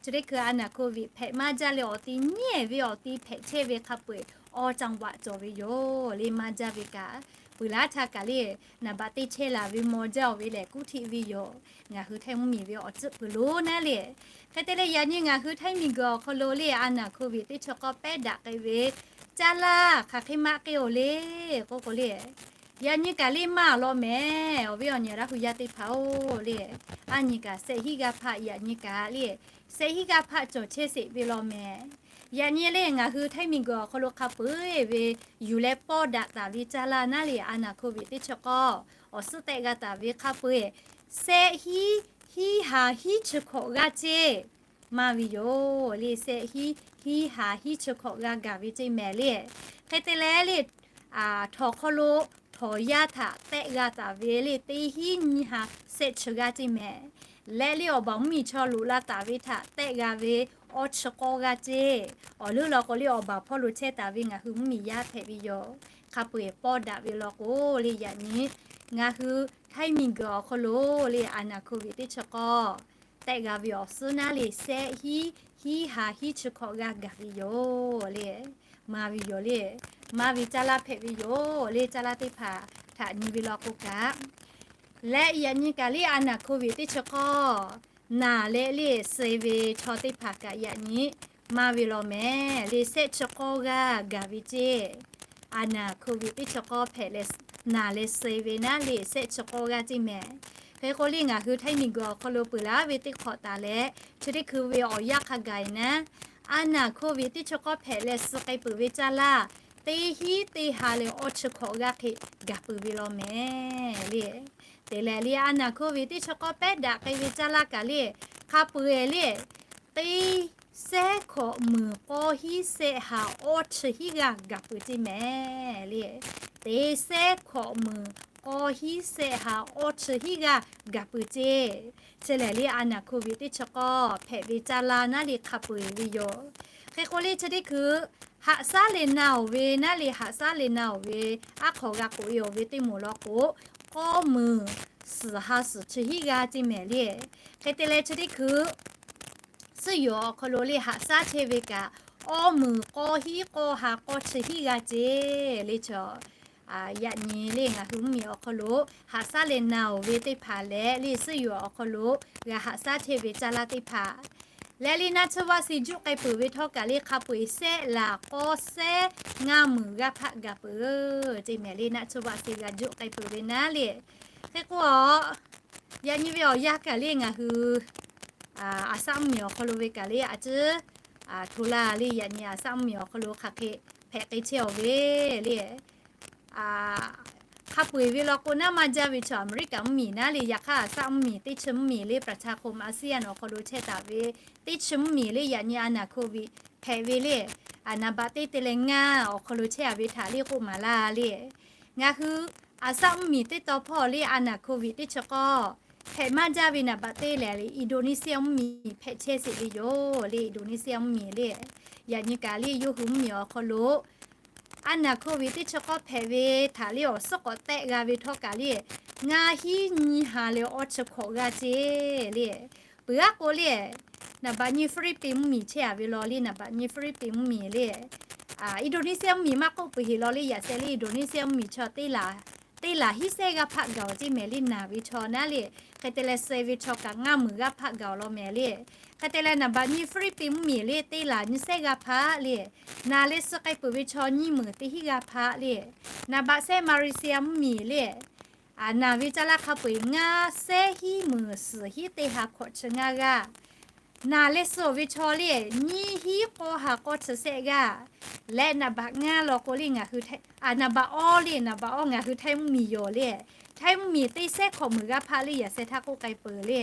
Chi teˇ hkui a naˍ hko viꞈ hpehꞈ maˇ jaˇ leh awˬ ti nyiˇ ehˍ ve awˬ ti hpehꞈ chehˇ ve hk'a peu-eˬ awˬ จังหวัด cawˬ ve yoˬ le maˇ jaˇ ve kaꞈ. Peuˬ laˇ htaˇ kaꞈ le naˍ baꞈ te chehˇ laˬ ve maw jaˇ-oˬ ve lehˬ กรุงเทพ ve yoˬ. Ngaˬ hui htaiˇ mvuhˇmiˬ ve awˬ tcuhˆ peuˬ lo naˉ le. Hk'e te leh yaꞈ nyi ngaˬ hui htaiˇ miˬguiˬ awˬ hk'aw lo le a naˍ hko viꞈ teˇ chi k'awˇ pehˉ daꞈ k'ai ve caˇ laˇ hk'aˬ hk'e maˇ k'e-oˬ le k'oˆ k'o le, yaꞈ nyi kaꞈ le maˇ law mehˍ. Awˬ viˉ awˬ nyi Laˇ hu yaˇ teˇ hpaˍ-oˬ le, a nyi kaꞈ shehˆ hiˉ g'aˇ hpaˆ, yaꞈ nyi kaꞈ le shehˆ hiˉ g'aˇ hpaˆ cawˬ chehˇ sheˍ ve law mehˍ. Yaꞈ nyi le ngaˬ hui htaiˇ miˬguiˬ awˬ hk'aw lo hk'a peu-eˬ ve yuˬ leh pawˇ daꞈ taˍ ve caˇ laˇ naˉ le a naˍ hko viꞈ teˇ chi k'awˇ awˬ suhˉ tehˆ g'a taˍ ve hk'a peu-eˬ shehˆ hiˉ hiˉ ha hiˉ chi hkawꞈ g'aˇ ceˇ maˇ ve yoˬ le. Shehˆ hiˉ hiˉ ha hiˉ chi hkawꞈ g'a gaˬ ve ceˇ mehˍ le. Hk'e te leh le htawnˍ hk'aw lo htawnˍ yaˇ htaꞈ tehˆ g'a taˍ ve le teˇ hiˉ nyiˇ ha shehˆ chi g'aˇ ceˇ mehˍ. leh le awˬ baˬ mvuhˇmiˬ chaw loꞈ la taˍ ve htaꞈ tehˆ g'a ve awˇ chi k'awˇ g'aˇ ceˇ. Awˬ leuˉ law k'o le awˬ baˬ hpawˇ lo chehˇ taˍ ve ngaˬ hui mvuhˇmiˬ yaˇ hpehꞈ ve yoˬ. Hk'a peu-eˬ pawˇ daꞈ ve law k'o le yaꞈ nyi ngaˬ hui Htaiˇ miˬguiˬ awˬ hk'aw lo le a naˍ hkoˍ ve teˇ chi k'awˇ tehˆ g'a ve awˬ suhˉ naˉ le sehˆ hiˉ, hiˉ ha hiˉ chi hkawꞈ g'aˇ gaˬ ve yoˬ le. Maˇ ve yoˬ le. Maˇ ve caˇ laˇ hpehꞈ ve yoˬ le. Caˇ laˇ teˇ hpaˍ htaꞈ nyi ve law k'o kaꞈ, leh yaꞈ nyi kaꞈ le a naˍ hkoˍ ve teˇ chi k'awˇ naˬ leh le suh ve chaw teˇ hpaˍ kaꞈ yaꞈ nyi maˇ ve law mehˍ le sehˆ chi k'awˇ g'aˇ gaˬ ve ceˇ. A naˍ hkoˍ ve teˇ chi k'awˇ hpehꞈ leh naˬ leh suh ve naˉ le sehˆ chi k'awˇ g'aˇ ceˇ mehˍ. Hk'e k'o le ngaˬ hui Htaiˇ miˬguiˬ awˬ hk'aw lo peuˬ laˇ ve teˇ hk'awꞈ taˍ leh chi teˇ hkui ve awˬ yanˇ hk'a gaˬ e naˉ, a naˍ hkoˍ ve teˇ chi k'awˇ hpehꞈ leh suh k'ai peuˬ ve caˇ laˇ teˇ hiˉ teˇ ha leh awˇ chi hkawꞈ g'aˇ hk'e gaˬ peuˬ ve law mehˍ le. Te lehˬ le a naˍ hkoˍ ve teˇ chi k'awˇ pehˉ daꞈ k'ai ve caˇ laˇ kaꞈ le hk'a peu-eˬ le teˇ sehˉ hkawꞈ meunˍ k'awˇ hiˉ sehˆ ha awˇ chi hiˉ g'aˇ gaˬ peuˬ ceˇ mehˍ le. Teˇ sehˉ hkawꞈ meunˍ k'awˇ hiˉ sehˆ ha awˇ chi hiˉ g'aˇ gaˬ peuˬ ceˇ. Chi lehˬ le a naˍ hkoˍ ve teˇ chi k'awˇ hpehꞈ ve caˇ laˇ naˉ le hk'a peu-eˬ ve yoˬ. Hk'e k'o le chi teˇ hkui haꞈ shaˉ leh na-oˬ ve naˉ le haꞈ shaˉ leh na-oˬ ve aˉ hk'aw g'a k'oꞈ e-oˬ ve teˇ moˍ law k'o k'awˇ meunˍ suhˍ ha suhˍ chi hiˉ g'aˇ ceˇ mehˍ le. Hk'e te leh chi teˇ hkui suhˉ yoˬ awˬ hk'aw lo le haꞈ shaˉ chehˇ ve kaꞈ awˇ meunˍ k'awˇ hiˉ k'awˇ ha k'awˇ chi hiˉ g'aˇ ceˇ le chaw. Yaꞈ nyi le ngaˬ hui mvuhˇmiˬ awˬ hk'aw lo haꞈ shaˉ leh na-oˬ ve teˇ hpaˍ leh le suhˉ yoˬ awˬ hk'aw lo g'a haꞈ shaˉ chehˇ ve caˇ laˇ teˇ hpaˍ leh le naˆ tsuhˇ vaˆ se juˆ k'ai peuˬ ve htawˇ kaꞈ le hk'a peu-eˬ sehˆ laˬ k'awˇ sehˉ ngaˇ meunˍ g'aˇ hpaˆ gaˬ peuˬ ceˇ mehˍ le naˆ tsuhˇ vaˆ se g'a juˆ k'ai peuˬ ve naˉ le. Hk'e k'o a yaꞈ nyi ve awˬ yanˇ kaꞈ le ngaˬ hui a shaˆ mvuhˇmiˬ awˬ hk'aw lo ve kaꞈ le a ciˉ hto laˇ le yaꞈ nyi a shaˆ mvuhˇmiˬ awˬ hk'aw lo hk'aˬ hk'e hpehꞈ k'ai chehˇ-oˬ ve le. Hk'a peu-eˬ ve law k'o naˉ maˇ jaˇ ve chaw Aˍmeˍriˆkaˍ mvuhˇmiˬ naˉ le yaꞈ hk'aˇ a shaˆ mvuhˇmiˬ teˇ chi mvuhˇmiˬ le ประชาคมอาเซียน awˬ hk'aw lo chehˇ taˍ ve teˇ chi mvuhˇmiˬ le yaꞈ nyi a naˍ hkoˍ ve hpehꞈ ve le. Naˍ baꞈ teˇ te leh ngaˇ awˬ hk'aw lo chehˇ a ve htaꞈ le k'oˆ maˍ laˇ le. Ngaˬ hui a shaˆ mvuhˇmiˬ teˇ taw hpawˇ le a naˍ hkoˍ ve teˇ chi k'awˇ hpehꞈ maˇ jaˇ ve naˍ baꞈ teˇ lehˬ le Indonesia mvuhˇmiˬ hpehꞈ chehˇ sheˍ ve yoˬ le Indonesia mvuhˇmiˬ le. Yaꞈ nyi kaꞈ le yawˇ hui mvuhˇmiˬ awˬ hk'aw lo a naˍ hkoˍ ve teˇ chi k'awˇ hpehꞈ ve htaꞈ le awˬ suhˉ k'awꞈ tehˆ g'a ve htawˇ kaꞈ le ngaˇ hiˉ nyiˇ ha leh awˇ chi hkawꞈ g'aˇ ceˇ le. Peuˬ aˉ k'o le naˍ baꞈ nyi Philippines mvuhˇmiˬ chehˇ a ve law le naˍ baꞈ nyi Philippines mvuhˇmiˬ le Indonesia mvuhˇmiˬ maˇ k'oˆ peuˬ heˍ law le yaꞈ sheh le Indonesia mvuhˇmiˬ chaw teˇ laˬ hiˉ sehˉ g'aˇ hpaˆ gaˬ-oˬ ceˇ mehˍ le naˬ ve chaw naˉ le. Hk'e te leh suh ve chaw kaꞈ ngaˇ meunˍ g'aˇ hpaˆ gaˬ-oˬ law mehˍ le. Hk'e te leh naˍ baꞈ nyi Philippines mvuhˇmiˬ le teˇ laˬ nyiˇ sehˉ g'aˇ hpaˆ le. Naˬ leh suh k'ai peuˬ ve chaw nyiˇ meunˍ teˇ hiˉ g'aˇ hpaˆ le. Naˍ baꞈ shehˆ Malaysia mvuhˇmiˬ le naˬ ve caˇ laˇ hk'a peu-eˬ ngaˇ sehˉ hiˉ meunˍ suhˍ hiˉ teˇ ha hkawꞈ chi ngaˇ g'aˇ. Naˬ leh suh-oˬ ve chaw le nyiˇ hiˉ k'awˇ ha k'awˇ chi sehˆ g'aˇ. Leh naˍ baꞈ ngaˇ law k'o le ngaˬ hui, naˍ baꞈ awˇ le naˍ baꞈ awˇ ngaˬ hui Htaiˇ mvuhˇmiˬ yoˬ le. Htaiˇ mvuhˇmiˬ teˇ sehˉ hkawꞈ meunˍ g'aˇ hpaˆ le yaꞈ sheh htaˇ k'oˆ k'ai peuˬ le.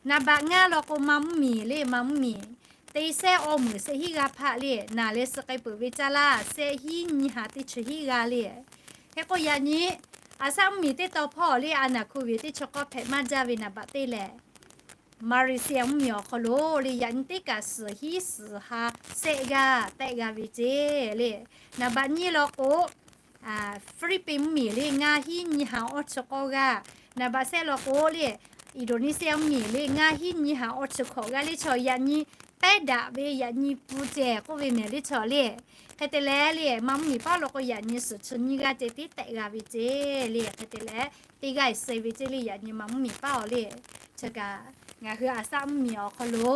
Naˍ baꞈ ngaˇ law k'o Manˇ mvuhˇmiˬ le Manˇ mvuhˇmiˬ teˇ sehˉ awˇ meunˍ shehˆ hiˉ g'aˇ hpaˆ le. Naˬ leh suh k'ai peuˬ ve caˇ laˇ shehˆ hiˉ nyiˇ ha teˇ chi hiˉ g'aˇ le. Hk'e k'o yaꞈ nyi a shaˆ mvuhˇmiˬ teˇ taw hpawˇ le a naˍ hkoˍ ve teˇ chi k'awˇ hpehꞈ maˇ jaˇ ve naˍ baꞈ teˇ lehˬ Malaysia mvuhˇmiˬ awˬ hk'aw lo le yaꞈ nyi teˇ kaꞈ suhˍ hiˉ suhˍ ha sehˆ g'aˇ tehˆ g'a ve ceˇ le. Naˍ baꞈ nyiˇ law k'o Philippines mvuhˇmiˬ le ngaˇ hiˉ nyiˇ ha awˇ chi k'awˇ g'aˇ. Naˍ baꞈ shehˆ law k'o le Indonesia mvuhˇmiˬ le ngaˇ hiˉ nyiˇ ha awˇ chi hkawꞈ g'aˇ le chaw yaꞈ nyi pehˉ daꞈ ve yaꞈ nyi pun ceh k'oˆ ve mehˍ le chaw le. Hk'e te leh le Manˇ mvuhˇmiˬ paˉ law k'o yaꞈ nyi suhˍ chi nyiˇ g'aˇ ceh tiˉ tehˆ g'a ve ceˇ le. Hk'e te leh teˇ g'aˇ suh ve ceˇ le yaꞈ nyi Manˇ mvuhˇmiˬ paˉ-oˬ le. Chi kaꞈ ngaˬ hui a shaˆ mvuhˇmiˬ awˬ hk'aw lo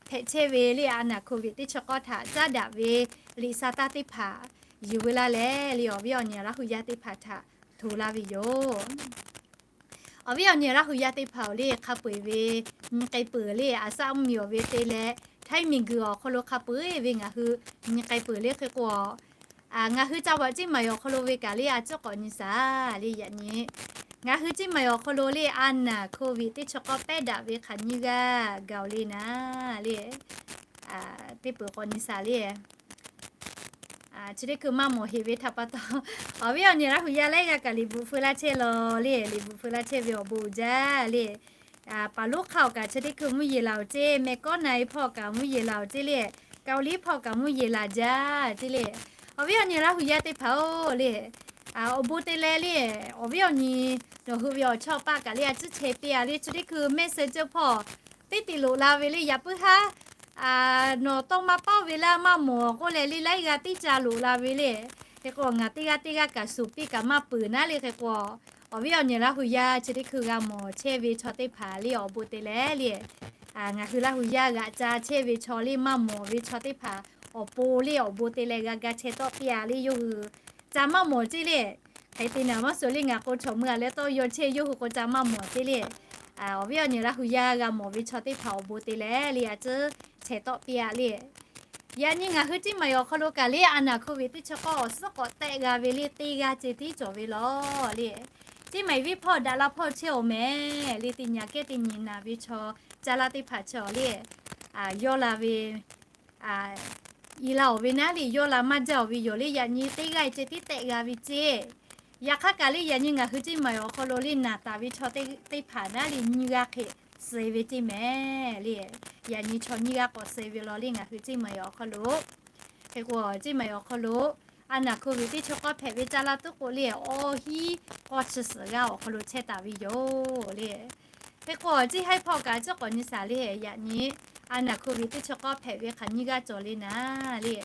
hpehꞈ chehˇ ve le a naˍ hkoˍ ve teˇ chi k'awˇ htaꞈ caˉ daꞈ ve liꞈ sha taˇ teˇ hpaˍ yuˬ veu laˇ leh le awˬ viˉ awˬ nyi Laˇ hu yaˇ teˇ hpaˍ htaꞈ hto laˇ ve yoˬ. Awˬ viˉ awˬ nyi Laˇ hu yaˇ teˇ hpaˍ-oˬ le hk'a peu-eˬ ve nyi k'ai peuˬ le a shaˆ mvuhˇmiˬ awˬ ve te leh Htaiˇ miˬguiˬ awˬ hk'aw lo hk'a peu-eˬ ve ngaˬ hui nyi k'ai peuˬ le hk'e k'o ngaˬ hui ca vaꞈ ceˇ maˍ awˬ hk'aw lo ve kaꞈ le a ciˉ k'awꞈ nyi shaˍ le yaꞈ nyi. Ngaˬ hui ceˇ maˍ awˬ hk'aw lo le a naˍ hkoˍ ve teˇ chi k'awˇ pehˉ daꞈ ve hk'aˬ nyiˇ g'aˇ gaˬ-oˬ le naˉ le teˇ peuˬ k'awꞈ nyi shaˍ le. Chi teˇ hkui maˇ mawˬ heˍ ve htaꞈ pa taw, awˬ viˉ awˬ nyi Laˇ hu yaˇ laiˉ g'aˇ kaꞈ liꞈ bvuhꞈ feu laˇ chehˇ law le, liꞈ bvuhꞈ feu laˇ chehˇ ve awˬ bon uiˍ jaˇ le. Paˍ lonˉ hk'aˇ awˬ kaꞈ chi teˇ hkui mvuhˇ yeˬ laˬ-oˬ ceˇ, meh kawˉ na-e hpawˇ kaꞈ mvuhˇ yeˬ laˬ-oˬ ceˇ le, Kaoˍliˉ hpawˇ kaꞈ mvuhˇ yeˬ laˬ jaˇ ceˇ le. Awˬ viˉ awˬ nyi Laˇ hu yaˇ teˇ hpaˍ-oˬ le, awˬ bon te leh le, awˬ viˉ awˬ nyi nawˬ hui ve awˬ chawˇ paˆ kaꞈ le a ciˉ chehˇ piˇ-a le, chi teˇ hkui mehˆ suh ceuˇ hpawˇ teˇ te loꞈ la ve le, yaꞈ puiˉ haˉ nawˬ tawˇ maˇ pawˆ ve laˇ maˇ mawˬ k'oˆ leh le laiˉ g'aˇ tiˉ ca loꞈ la ve le. Hk'e k'o ngaˬ teˇ g'aˇ teˇ g'aˇ kaꞈ suˍ piˇ kaꞈ maˇ peuˬ naˉ le. Hk'e k'o awˬ viˉ awˬ nyi Laˇ hu yaˇ chi teˇ hkui g'a mawˬ chehˇ ve chaw teˇ hpaˍ le awˬ bon te leh le, ngaˬ hui Laˇ hu yaˇ g'aꞈ ca chehˇ ve chaw le maˇ mawˬ ve chaw teˇ hpaˍ awˬ pon le awˬ bon te leh g'a ga chehˇ tawˆ piˇ-a le yawˇ hui ca maˇ mawˬ ceˇ le. Hk'e te naˍ maˇ suhˍ le ngaˬ k'o chaw mui-a leh tawˇ yaw chehˇ yawˇ hui k'o ca maˇ mawˬ ceˇ le. Awˬ viˉ awˬ nyi Laˇ hu yaˇ g'a mawˬ ve chaw teˇ hpaˍ awˬ bon te leh le a ciˉ chehˇ tawˆ piˇ-a le. Yaꞈ nyi ngaˬ hui Ceˇ maˍ-eˬ awˬ hk'aw lo kaꞈ le a naˍ hk'oˆ ve teˇ chi k'awˇ awˬ suhˉ k'awꞈ tehˆ g'a ve le teˇ g'aˇ ceh tiˉ cawˬ ve law le. Ceˇ maˍ-eˬ venˇ hpawˇ daꞈ la hpawˇ chehˇ-oˬ mehˍ le, teˇ nyi kehˉ teˇ nyi naˍ ve chaw caˇ laˇ teˇ hpaˍ chi awˬ le, yawˇ la ve i la-oˬ ve naˉ le yawˇ la maˇ jaˇ-oˬ ve yoˬ le. Yaꞈ nyi teˇ g'aˇ ceh tiˉ tehˆ g'a ve ceˇ. Yaꞈ hk'aˇ kaꞈ le yaꞈ nyi ngaˬ hui Ceˇ maˍ-eˬ awˬ hk'aw lo le naˍ taˍ ve chaw teˇ hpaˍ naˉ le nyiˇ g'aˇ hk'e suh ve ceˇ mehˍ le. Yaꞈ nyi chaw nyiˇ g'aˇ k'awꞈ suh ve law le ngaˬ hui Ceˇ maˍ-eˬ awˬ hk'aw lo. Hk'e k'o Ceˇ maˍ-eˬ awˬ hk'aw lo a naˍ hk'oˆ ve teˇ chi k'awˇ hpehꞈ ve caˇ laˇ tuˉ k'o le awˇ hiˉ k'awˇ chi suhˍ g'aˇ awˬ hk'aw lo chehˇ taˍ ve yoˬ le. Hk'e k'o Ceˇ haiˉ hpawˇ kaꞈ ciˉ k'awꞈ nyi shaˍ le, yaꞈ nyi a naˍ hk'oˆ ve teˇ chi k'awˇ hpehꞈ ve hk'aˬ nyiˇ g'aˇ cawˬ le naˉ le.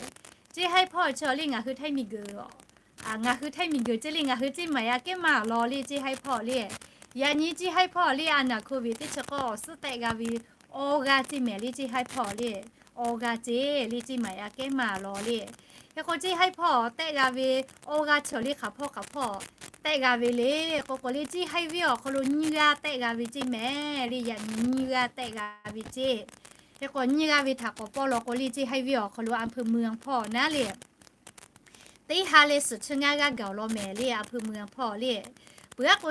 Ceˇ haiˉ hpawˇ chi le ngaˬ hui Htaiˇ miˬguiˬ ngaˬ hui Htaiˇ miˬguiˬ ceˇ le ngaˬ hui Ceˇ maˍ-eˬ aꞈ kehˉ maˇ law le Ceˇ haiˉ hpawˇ le. Yaꞈ nyi Ceˇ haiˉ hpawˇ le a naˍ hk'oˆ ve teˇ chi k'awˇ awˬ suhˉ tehˆ g'a ve awˇ g'aˇ ceˇ mehˍ le Ceˇ haiˉ hpawˇ le. Awˇ g'aˇ ceˇ le Ceˇ maˍ-eˬ aꞈ kehˉ maˇ law le. Hk'e k'o Ceˇ haiˉ hpawˇ tehˆ g'a ve awˇ g'aˇ chi le hk'aˬ hpawˇ hk'aˬ hpawˇ tehˆ g'a ve le. K'o k'o le Ceˇ haiˉ venˇ awˬ hk'aw lo nyiˇ g'aˇ tehˆ g'a ve ceˇ mehˍ le. Yaꞈ nyi nyiˇ g'aˇ tehˆ g'a ve ceˇ. Hk'e k'o nyiˇ g'aˇ ve htaꞈ k'awꞈ pawˇ law k'o le Ceˇ haiˉ venˇ awˬ hk'aw lo อำเภอเมือง hpawˇ naˉ le teˇ ha leh suhˍ chi ngaˇ g'aˇ gaˬ-oˬ law mehˍ le อำเภอเมือง hpawˇ le. Peuˬ aˉ k'o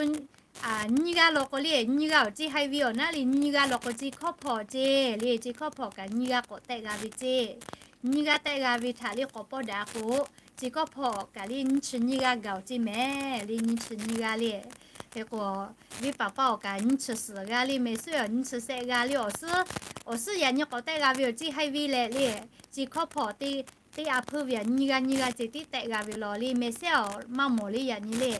nyiˇ g'aˇ law k'o le nyiˇ g'aˇ awˬ Ceˇ haiˉ venˇ awˬ naˉ le nyiˇ g'aˇ law k'o Ceˇ hkawˇ hpawˇ ceˇ le Ceˇ hkawˇ hpawˇ kaꞈ nyiˇ g'aˇ k'awꞈ tehˆ g'a ve ceˇ. Nyiˇ g'aˇ tehˆ g'a ve htaꞈ le k'awꞈ pawˇ daꞈ k'o Ceˇ hkawˇ hpawˇ kaꞈ le nyiˇ chi nyiˇ g'aˇ gaˬ-oˬ ceˇ mehˍ le nyiˇ chi nyiˇ g'aˇ le. Hk'e k'o venˇ paˍ paˆ awˬ kaꞈ nyiˇ chi suhˍ g'aˇ le mehˍ suhˉ awˬ nyiˇ chi sehˆ g'aˇ le awˬ suhˉ, awˬ suhˉ yaꞈ nyi k'awꞈ tehˆ g'a ve awˬ Ceˇ haiˉ venˇ leh le Ceˇ hkawˇ hpawˇ teˇ teˇ a hpeuˇ ve aꞈ nyiˇ g'aˇ nyiˇ g'aˇ ceh tiˉ tehˆ g'a ve law le mehˍ sehˉ awˬ maˇ mawˬ le yaꞈ nyi le.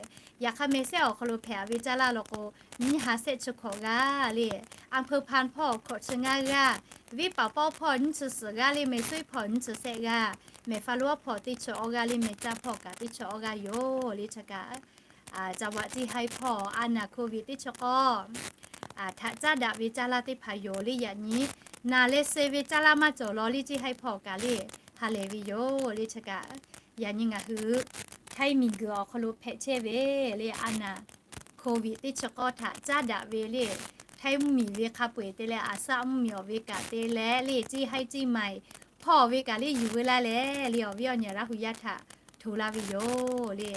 Yaꞈ hk'aˇ mehˍ sehˉ awˬ hk'aw lo hpehꞈ-a ve caˇ laˇ law k'o nyiˇ ha sehˆ chi hkawꞈ g'aˇ le อำเภอพาน hpawˇ hkawꞈ chi ngaˇ g'aˇ, venˇ paˍ paˆ hpawˇ nyiˇ chi suhˍ g'aˇ le mehˍ suhˉ hpawˇ nyiˇ chi sehˆ g'aˇ, mehˍ fa lo awˉ hpawˇ teˇ chi awˇ g'aˇ le mehˍ caˇ hpawˇ kaꞈ teˇ chi awˇ g'aˇ yoˬ le chi kaꞈ จังหวัด Ceˇ haiˉ hpawˇ a naˍ hk'oˆ ve teˇ chi k'awˇ htaꞈ caˉ daꞈ ve caˇ laˇ teˇ hpaˍ yoˬ le yaꞈ nyi. Naˬ leh suh ve caˇ laˇ maˇ cawˬ law le Ceˇ haiˉ hpawˇ kaꞈ le ha lehˬ ve yoˬ le chi kaꞈ. Yaꞈ nyi ngaˬ hui Htaiˇ miˬguiˬ awˬ hk'aw lo hpehꞈ chehˇ ve le a naˍ hk'oˆ ve teˇ chi k'awˇ htaꞈ caˉ daꞈ ve le Htaiˇ mvuhˇmiˬ ve hk'a peu-eˬ te leh อาสา mvuhˇmiˬ awˬ ve kaꞈ te leh le Ceˇ haiˉ Ceˇ maˍ-eˬ hpawˇ awˬ ve kaꞈ le yuˬ veu laˇ leh le awˬ viˉ awˬ nyi Laˇ hu yaˇ htaꞈ hto laˇ ve yoˬ le.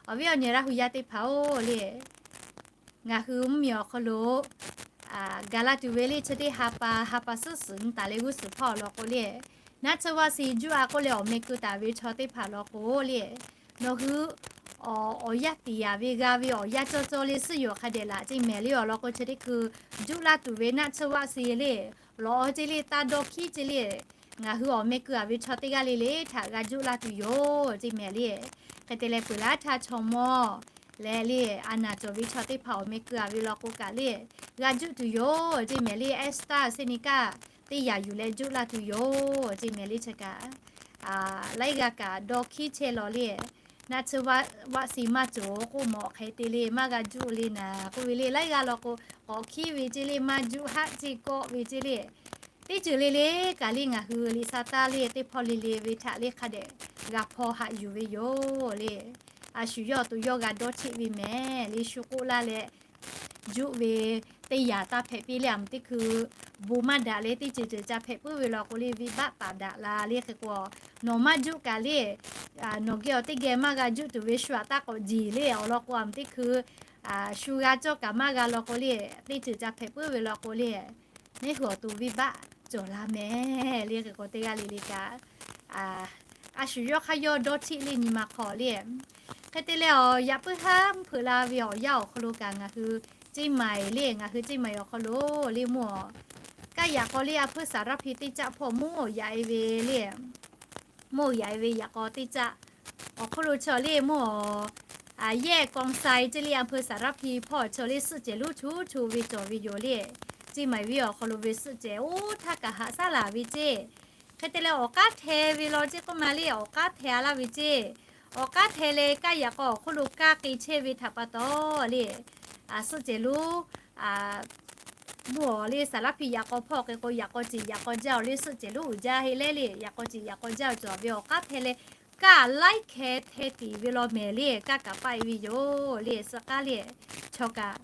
Awˬ viˉ awˬ nyi Laˇ hu yaˇ teˇ hpaˍ-oˬ le ngaˬ hui mvuhˇmiˬ awˬ hk'aw lo gaˬ la tuˬ ve le chi teˇ ha pa ha pa suhˉ suhˍ nyi taˍ leh g'uˇ suhˍ hpawˇ law k'o le, naˆ tsuhˇ vaˆ si juˇ-a k'oˆ leh awˬ meh keu taˍ ve chaw teˇ hpaˍ law k'o le, nawˬ hui awˬ yanˇ tiˍ yaˍ ve g'a ve awˬ yanˇ cawˇ cawˇ le suhˉ yoˬ hk'a dehꞈ laꞈ ceˇ mehˍ le awˬ lawn k'o chi teˇ hkui juˇ laˇ tuˬ ve naˆ tsuhˇ vaˆ si le lawˬ ceˇ le taˇ dawˇ hkiˉ ceˇ le. Ngaˬ hui awˬ meh keu-a ve chaw teˇ g'aˇ le le htaꞈ g'a juˇ laˇ tuˬ yoˬ ceˇ mehˍ le. Hk'e te leh peuˬ laˇ htaˇ chaw mawˇ leh le a naˍ cawˬ ve chaw teˇ hpaˍ awˬ meh keu-a ve law k'o kaꞈ le g'a juˇ tuˬ yoˬ ceˇ mehˍ le. AstraZeneca teˇ yaꞈ yuˬ leh juˇ laˇ tuˬ yoˬ ceˇ mehˍ le chi kaꞈ laiˉ g'aˇ kaꞈ dawˇ hkiˉ chehˇ law le. Naˆ tsuhˇ vaˆ si maˇ cawˬ k'oˆ mawˬ hk'e te le maˇ g'a juˇ le naˍ k'oˆ ve le laiˉ g'aˇ law k'o k'awꞈ hkiˉ ve ceˇ le maˇ juˇ haˆ ceˇ kawˆ ve ceˇ le. Teˇ ceuˬ le le kaꞈ le ngaˬ hui liꞈ sa taˇ le teˇ hpawˇ le le ve htaꞈ le hk'a dehꞈ g'a hpaw haꞈ yuˬ ve yoˬ le. A shu yawˇ awˬ to yawˇ g'a dawˇ cheˆ ve mehˍ le shu k'oˆ laˇ leh juˇ ve teˇ yaꞈ taˇ hpehꞈ piˇ le a meuˬ teˇ hkui bon maˇ daꞈ leh teˇ ceuˬ ceuˬ ca hpehꞈ puiˉ ve law k'o le venˇbaˆ taˍ daꞈ la le hk'e k'o nawˬ maˇ juˇ kaꞈ le nawˬ geh awˬ teˇ geh maˇ g'a juˇ tuˬ ve shu aꞈ taˇ k'awꞈ jeˬ le awˬ lawn k'o a meuˬ teˇ hkui shu g'a cawˇ kaꞈ maˇ g'a law k'o le teˇ ceuˬ ca hpehꞈ puiˉ ve law k'o le neˇ hui awˬ to venˇbaˆ cawˬ la mehˍ le hk'e k'o teˇ g'aˇ le le kaꞈ a shu yawˇ hk'aˇ yawˇ dawˇ cheˆ le nyi ma hk'aw le. Hk'e te leh awˬ yaꞈ puiˉ haˉ mvuhˇ hpeuꞈ la ve awˬ yanˇ awˬ hk'aw lo kaꞈ ngaˬ hui Ceˇ maiˍ le, ngaˬ hui Ceˇ maiˍ awˬ hk'aw lo le mvuhˇ awˬ, kaˇ yaꞈ k'aw le a hpeuˇ Saˍ raˇ hpi teˇ caˆ hpawˇ mvuhˇ yaꞈ e ve le, mvuhˇ yaꞈ e ve yaꞈ k'aw teˇ caˆ awˬ hk'oˆ lo chaw le mvuhˇ awˬ, yehˇ คลองทราย ceˇ le a hpeuˇ Saˍ raˇ hpi hpawˇ chaw le suhˆ cehˬ lonˉ chu chu ve cawˬ ve yoˬ le. Ceˇ maiˍ venˇ awˬ hk'aw lo ve suhˆ cehˬ oˇ htaˇ kaꞈ haꞈ shaˉ laˬ ve ceˇ. Hk'e te leh awˬ k'aˉ hte ve law ceˇ k'oˆ ma le, awˬ k'aˉ hte a laˇ ve ceˇ. Awˬ k'aˉ hte leh kaˇ yaꞈ k'aw awˬ hk'oˆ lo kaˇ k'e chehˇ ve htaꞈ pa taw le, suhˆ cehˬ lonˉ mvuhˇ awˬ le Saˍ raˇ hpi yaꞈ k'aw hpawˇ hk'e k'o yaꞈ k'aw ceˬ yaꞈ k'aw jaˇ awˬ le suhˆ cehˬ lonˉ uiˍ jaˇ heˆ leh le, yaꞈ k'aw ceˬ yaꞈ k'aw jaˇ awˬ cawˬ ve awˬ k'aˉ hte leh kaˇ laiˉ hkeh hte tiˍ ve law mehˍ le, kaˇ kaꞈ paˆ e ve yoˬ le, suhˆ k'aˉ le, chaw kaꞈ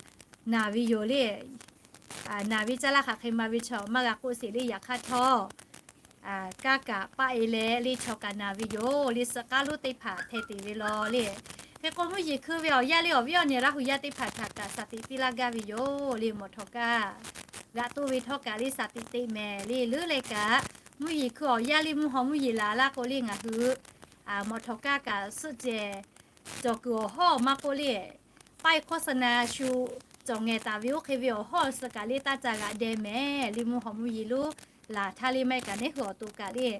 naˬ ve yoˬ le. Naˬ ve caˇ laˇ hk'aˬ hk'e ma ve chaw maˇ g'a k'oˆ sheˍ le, yaꞈ hk'aˇ htawˇ kaˇ kaꞈ paˆ e leh le chaw kaꞈ naˬ ve yoˬ le, suhˆ k'aˉ lonˉ teˇ hpaˍ hpeh teꞈ ve law le. Hk'e k'o mvuhˇ yeˬ hkui ve awˬ yanˇ le awˬ viˉ awˬ nyi Laˇ hu yaˇ teˇ hpaˍ htaꞈ kaꞈ shaˍ tiꞈ piˇ laˇ gaˇ ve yoˬ le, mawˬ htawˍ kaˇ g'aꞈ toˇ ve htawˇ kaꞈ le shaˍ tiꞈ teꞈ mehˍ le, leuˉ leh kaꞈ mvuhˇ yeˬ hkui awˬ yanˇ le mvuhˇ haw mvuhˇ yeˬ laˬ laˇ k'o le ngaˬ hui mawˬ htawˍ kaˇ kaꞈ suhˆ cehˬ cawˬ kuiˬ awˬ hawˉ maˇ k'oˆ le, paˆ e โฆษณา shu cawˬ ngehˬ taˍ ve oˇ hk'e ve awˬ hawˉ suh kaꞈ le taˇ ca g'aꞈ deh mehˍ le, mvuhˇ haw mvuhˇ yeˬ lonˉ laˬ htaˇ le maˇ heˆ kaꞈ neˉ hui awˬ to kaꞈ le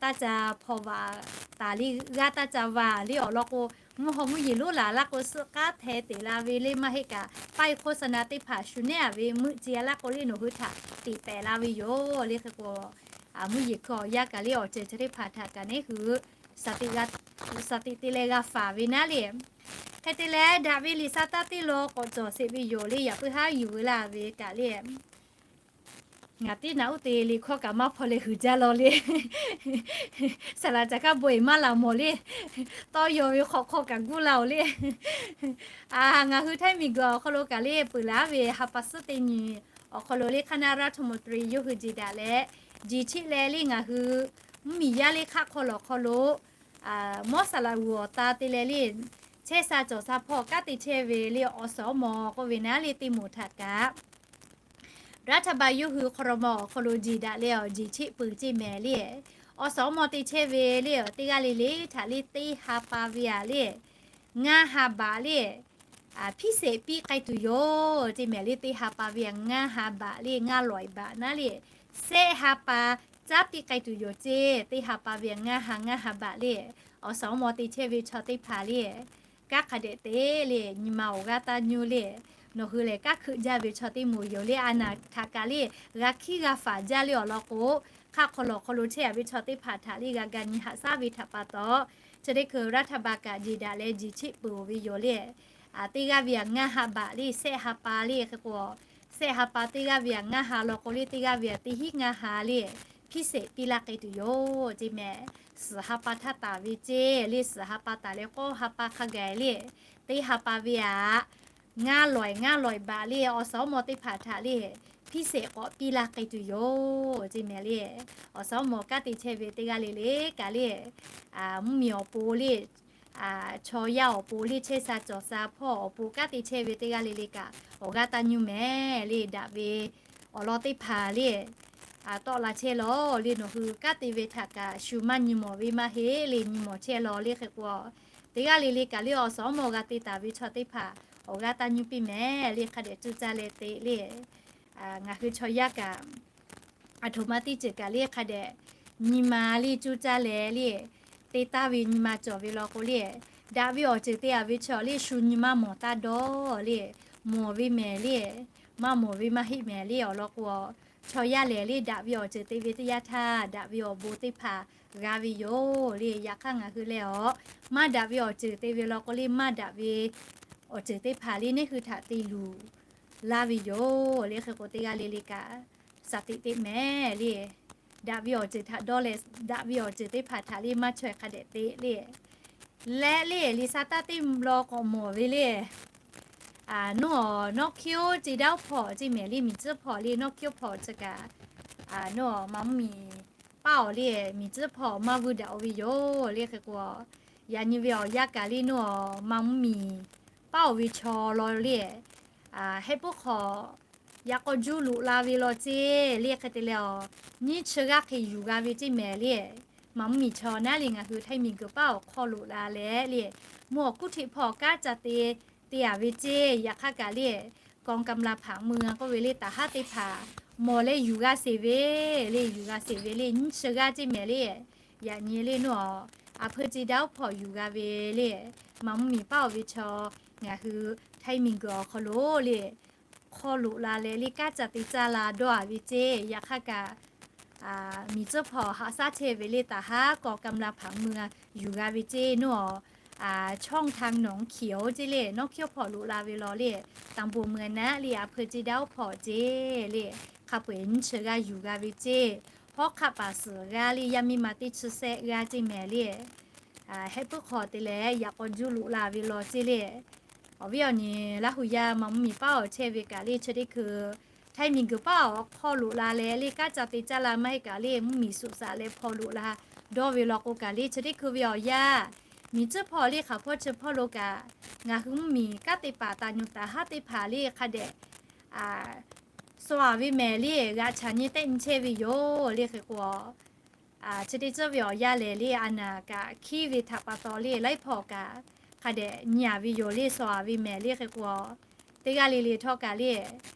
taˇ ca hpaw vaꞈ taˍ le g'aˇ taˇ ca vaˬ le awˬ lawn k'o, mvuhˇ haw mvuhˇ yeˬ lonˉ laˬ laˇ k'o suhˆ k'aˉ hte teꞈ la ve le maˇ heˆ kaꞈ paˆ e โฆษณา teˇ hpaˍ shu nehˉ a ve meuˆ ce a laˇ k'o le nawˬ hui htaꞈ teꞈ pehˍ la ve yoˬ le. Hk'e k'o mvuhˇ yeˬ hkui awˬ yanˇ kaꞈ le awˬ ceuˬ chi teˇ hpaˍ htaꞈ kaꞈ neˉ hui shaˍ tiꞈ te leh g'a faˍ ve naˉ le. Hk'e te leh daꞈ ve liꞈ sa taˇ teˇ law k'awꞈ cawˬ sheˍ ve yoˬ le, yaꞈ puiˉ haˉ yuˬ ve laˇ ve kaꞈ le. Ngaˬ tiˉ naꞈ uˉ te liꞈ hkawˇ kaꞈ maˇ hpaw leh huiˍ jaˇ law le. Saˍ laꞈ caˍ kaˇ bon eˬ maˇ laˬ mawˬ le. Tawˇ yaw ve hk'awꞈ hk'aw kaꞈ guˇ la oˬ le. Ngaˬ hui Htaiˇ miˬguiˬ awˬ hk'aw lo kaꞈ le peuˬ laˬ ve ha pa suhˉ teˇ nyi awˬ hk'aw lo le คณะรัฐมนตรี yawˇ hui jeˬ daꞈ leh, jeˬ cheˆ leh le ngaˬ hui mvuhˇmiˬ yaˇ le hk'aˆ hk'aw lawˬ hk'aw lo mawˇ saˍ laꞈ g'uˬ awˬ ta te leh le, chehˇ sha cawˬ sha hpawˇ kanˉ te chehˇ ve le awˬ suhˍ awˬ mawˬ k'oˆ ve naˉ le teˇ moˍ htaꞈ kaꞈ รัฐบาล yawˇ hui ครม. awˬ hk'aw lo jeˬ daꞈ leh awˬ jeˬ cheˆ peuˬ ceˇ mehˍ le. Awˬ suhˍ awˬ mawˬ te chehˇ ve le teˇ g'aˇ le le htaꞈ le teˇ ha pa ve a le ngaˇ ha baꞈ le พิเศษ piˇ k'ai tuˬ yoˬ ceˇ mehˍ le. Teˇ ha pa ve a ngaˇ ha baꞈ le ngaˇ lawˬ baꞈ naˉ le, sehˆ ha pa caˉ piˇ k'ai tuˬ yoˬ ceˇ. Teˇ ha pa ve a ngaˇ ha ngaˇ ha baꞈ le awˬ suhˍ awˬ mawˬ te chehˇ ve chaw teˇ hpaˍ le kanˉ hk'a dehꞈ te le nyi ma awˬ g'aˇ taˇ nyuˇ le. Nawˬ hui lehˬ kanˉ hkeuꞈ jaˇ ve chaw teˇ moˍ yoˬ le. A naˍ htaꞈ kaꞈ le g'a hkiˉ g'a faˍ jaˇ le awˬ lawn k'o, hk'aˆ hk'aw lawˬ hk'aw lo chehˇ a ve chaw teˇ hpaˍ htaꞈ le g'a ga nyi haꞈ shaˉ ve htaꞈ pa taw, chi teˇ hkui รัฐบาล kaꞈ jeˬ daꞈ leh jeˬ cheˆ peuˬ ve yoˬ le. Teˇ g'aˇ ve a ngaˇ ha baꞈ le sehˆ ha pa le hk'e k'o, sehˆ ha pa teˇ g'aˇ ve a ngaˇ ha law k'o le teˇ g'aˇ ve a teˇ hinˉ ngaˇ ha le พิเศษ piˇ laˇ k'ai tuˬ yoˬ ceˇ mehˍ. Suhˍ ha pa htaˇ taˍ ve ceˇ le suhˍ ha pa taˍ leh k'awˇ ha pa hk'a gaˬ le teˇ ha pa ve a ngaˇ lawˬ ngaˇ lawˬ baꞈ le awˬ suhˍ awˬ mawˬ teˇ hpaˍ htaꞈ le พิเศษ k'awꞈ piˇ laˇ k'ai tuˬ yoˬ ceˇ mehˍ le. Awˬ suhˍ awˬ mawˬ kanˉ te chehˇ ve teˇ g'aˇ le le kaꞈ le mvuhˇmiˬ awˬ pon le chaw yaˇ awˬ pon le chehˇ sha cawˬ sha hpawˇ awˬ pon kanˉ te chehˇ ve teˇ g'aˇ le le kaꞈ awˬ g'aˇ taˇ nyuˇ mehˍ le. Daꞈ ve awˬ lawn teˇ hpaˍ le tawˆ la chehˇ law le. Nawˬ hui kanˉ te ve htaꞈ kaꞈ shu maˇ nyi mawˬ ve maˇ heˆ le, nyi mawˬ chehˇ law le hk'e k'o, teˇ g'aˇ le le kaꞈ le awˬ suhˍ awˬ mawˬ g'a te taˍ ve chaw teˇ hpaˍ awˬ g'aˇ taˇ nyuˇ piˇ mehˍ le. Hk'a dehꞈ cuˇ caˇ leh te le ngaˬ hui chaw yaˇ kaꞈ aˬ htoꞈ ma teˇ ceuˬ kaꞈ le hk'a dehꞈ nyi ma le cuˇ caˇ leh le te taˍ ve nyi ma cawˬ ve law k'o le, daꞈ ve awˬ ceuˬ te a ve chaw le shu nyi maˇ mawˬ taˇ dawˇ le, mawˬ ve mehˍ le, maˇ mawˬ ve maˇ heˆ mehˍ le awˬ lawn k'o, chaw yaˇ lehˬ le daꞈ ve awˬ ceuˬ te ve teˇ yanˇ htaˇ daꞈ ve awˬ bon teˇ hpaˍ g'a ve yoˬ le. Yaꞈ hk'aˇ ngaˬ hui lehˬ awˬ maˇ daꞈ ve awˬ ceuˬ te ve law k'o le maˇ daꞈ ve awˬ ceuˬ teˇ hpaˍ le neˇ hui htaꞈ te luˬ laˇ ve yoˬ le. Hk'e k'o teˇ g'aˇ le le kaꞈ shaˍ tiꞈ teꞈ mehˍ le. Daꞈ ve awˬ ceuˬ htaꞈ dawˇ leh daꞈ ve awˬ ceuˬ teˇ hpaˍ htaꞈ le maˇ chaweh hk'a dehꞈ te le. Leh le liꞈ sa taˇ teˇ law k'awꞈ mawˬ ve le. Nawˬ awˬ nawˉ hkiˇ oˇ ce daˇ oˇ hpawˇ ceˇ mehˍ le, miˬ tcuhˉ hpawˇ le nawˉ hkiˇ oˇ hpawˇ chi kaꞈ nawˬ awˬ ma mvuhˇmiˬ paˇ awˬ le miˬ tcuhˉ hpawˇ maˇ vuiˇ daꞈ oˇ ve yoˬ le. Hk'e k'o yaꞈ nyi ve awˬ yanˇ kaꞈ le nawˬ awˬ ma mvuhˇmiˬ paˇ awˬ ve chaw law le heh puiˉ hk'awꞈ yaꞈ k'aw juˇ loꞈ la ve law ceˇ le. Hk'e te leh awˬ nyiˇ chi g'aˇ hk'e yuˬ g'a ve ceˇ mehˍ le. Ma mvuhˇmiˬ chaw naˉ le ngaˬ hui Htaiˇ miˬguiˬ paˇ awˬ hk'aw loꞈ la leh le, mvuhˇ awˬ kuˉ hteꞈ hpawˇ kanˉ ca te te a ve ceˇ. Yaꞈ hk'aˇ kaꞈ le กองกำลังผางเมือง k'oˆ ve le, taˍ haˉ teˇ hpaˍ mawˬ leh yuˬ g'a sheˍ ve le, yuˬ g'a sheˍ ve le, nyiˇ chi g'aˇ ceˇ mehˍ le. Yaꞈ nyi le naˉ a, a hpeu ce daˇ oˉ hpawꞈ yuˬ g'a ve le. Maˍ mvuhˇ miˬ paˉ oˬ ve chaw, ngaˬ hui Htaiˇ miˬguiˬ awˬ hk'aw lo le, hk'aw loꞈ la leh le kanˉ ca te caˇ la dawˇ a ve ceˇ. Yaꞈ hk'aˇ kaꞈ miˬ tcuhˉ hpawˇ haꞈ shaˉ chehˇ ve le, taˍ haˉ กองกำลังผางเมือง yuˬ g'a ve ceˇ naˉ a, ช่องทางหนองเขียว ceˇ le, nawˉ hkiaoˉ hpawꞈ loꞈ la ve law le, ตำบลเมืองนะ le, a hpeu ce daˇ oˉ hpawꞈ ceˇ le, hk'a peu-eˬ nyiˇ chi g'aˇ yuˬ g'a ve ceˇ. Hawˉ hk'aˆ paˍ suhˍ g'aˇ le, yaˇ miˇ ma teˇ chi shehˆ g'aˇ ceˇ mehˍ le. Hehˆ puiˉ hk'aw te leh yaꞈ k'aw juˇ loꞈ la ve law ceˇ le. Awˬ viˉ awˬ nyi Laˇ hu yaˇ maˍ mvuhˇ miˬ paˉ awˬ chehˇ ve kaꞈ le, chi teˇ hkui Htaiˇ miˬguiˬ paˉ awˬ hk'aw loꞈ la leh le kanˉ ca te caˇ la maˇ heˆ kaꞈ le, mvuhˇ miˬ suꞈ shaꞈ leh hpaw loꞈ la dawˇ ve law k'o kaꞈ le, chi teˇ hkui ve awˬ yanˇ, miˬ tcuhˉ hpawˇ le hk'aˬ hpawˇ chi hpawˇ lo kaꞈ, ngaˬ hui mvuhˇ miˬ kanˉ te paˍ taˍ nyuˬ taˍ haˉ teˇ hpaˍ le hk'a dehꞈ shaw a ve mehˍ le, g'aꞈ chaꞈ nyi tehˆ nyi chehˇ ve yoˬ le. Hk'e k'o, chi teˇ tcuhˉ ve awˬ yanˇ lehˬ le, a naˍ kaꞈ hkiˉ ve htaꞈ pa taw le, laiˉ hpawˇ kaꞈ hk'a dehꞈ nyi a ve yoˬ le, shaw a ve mehˍ le. Hk'e k'o, teˇ g'aˇ le le htawˇ kaꞈ le,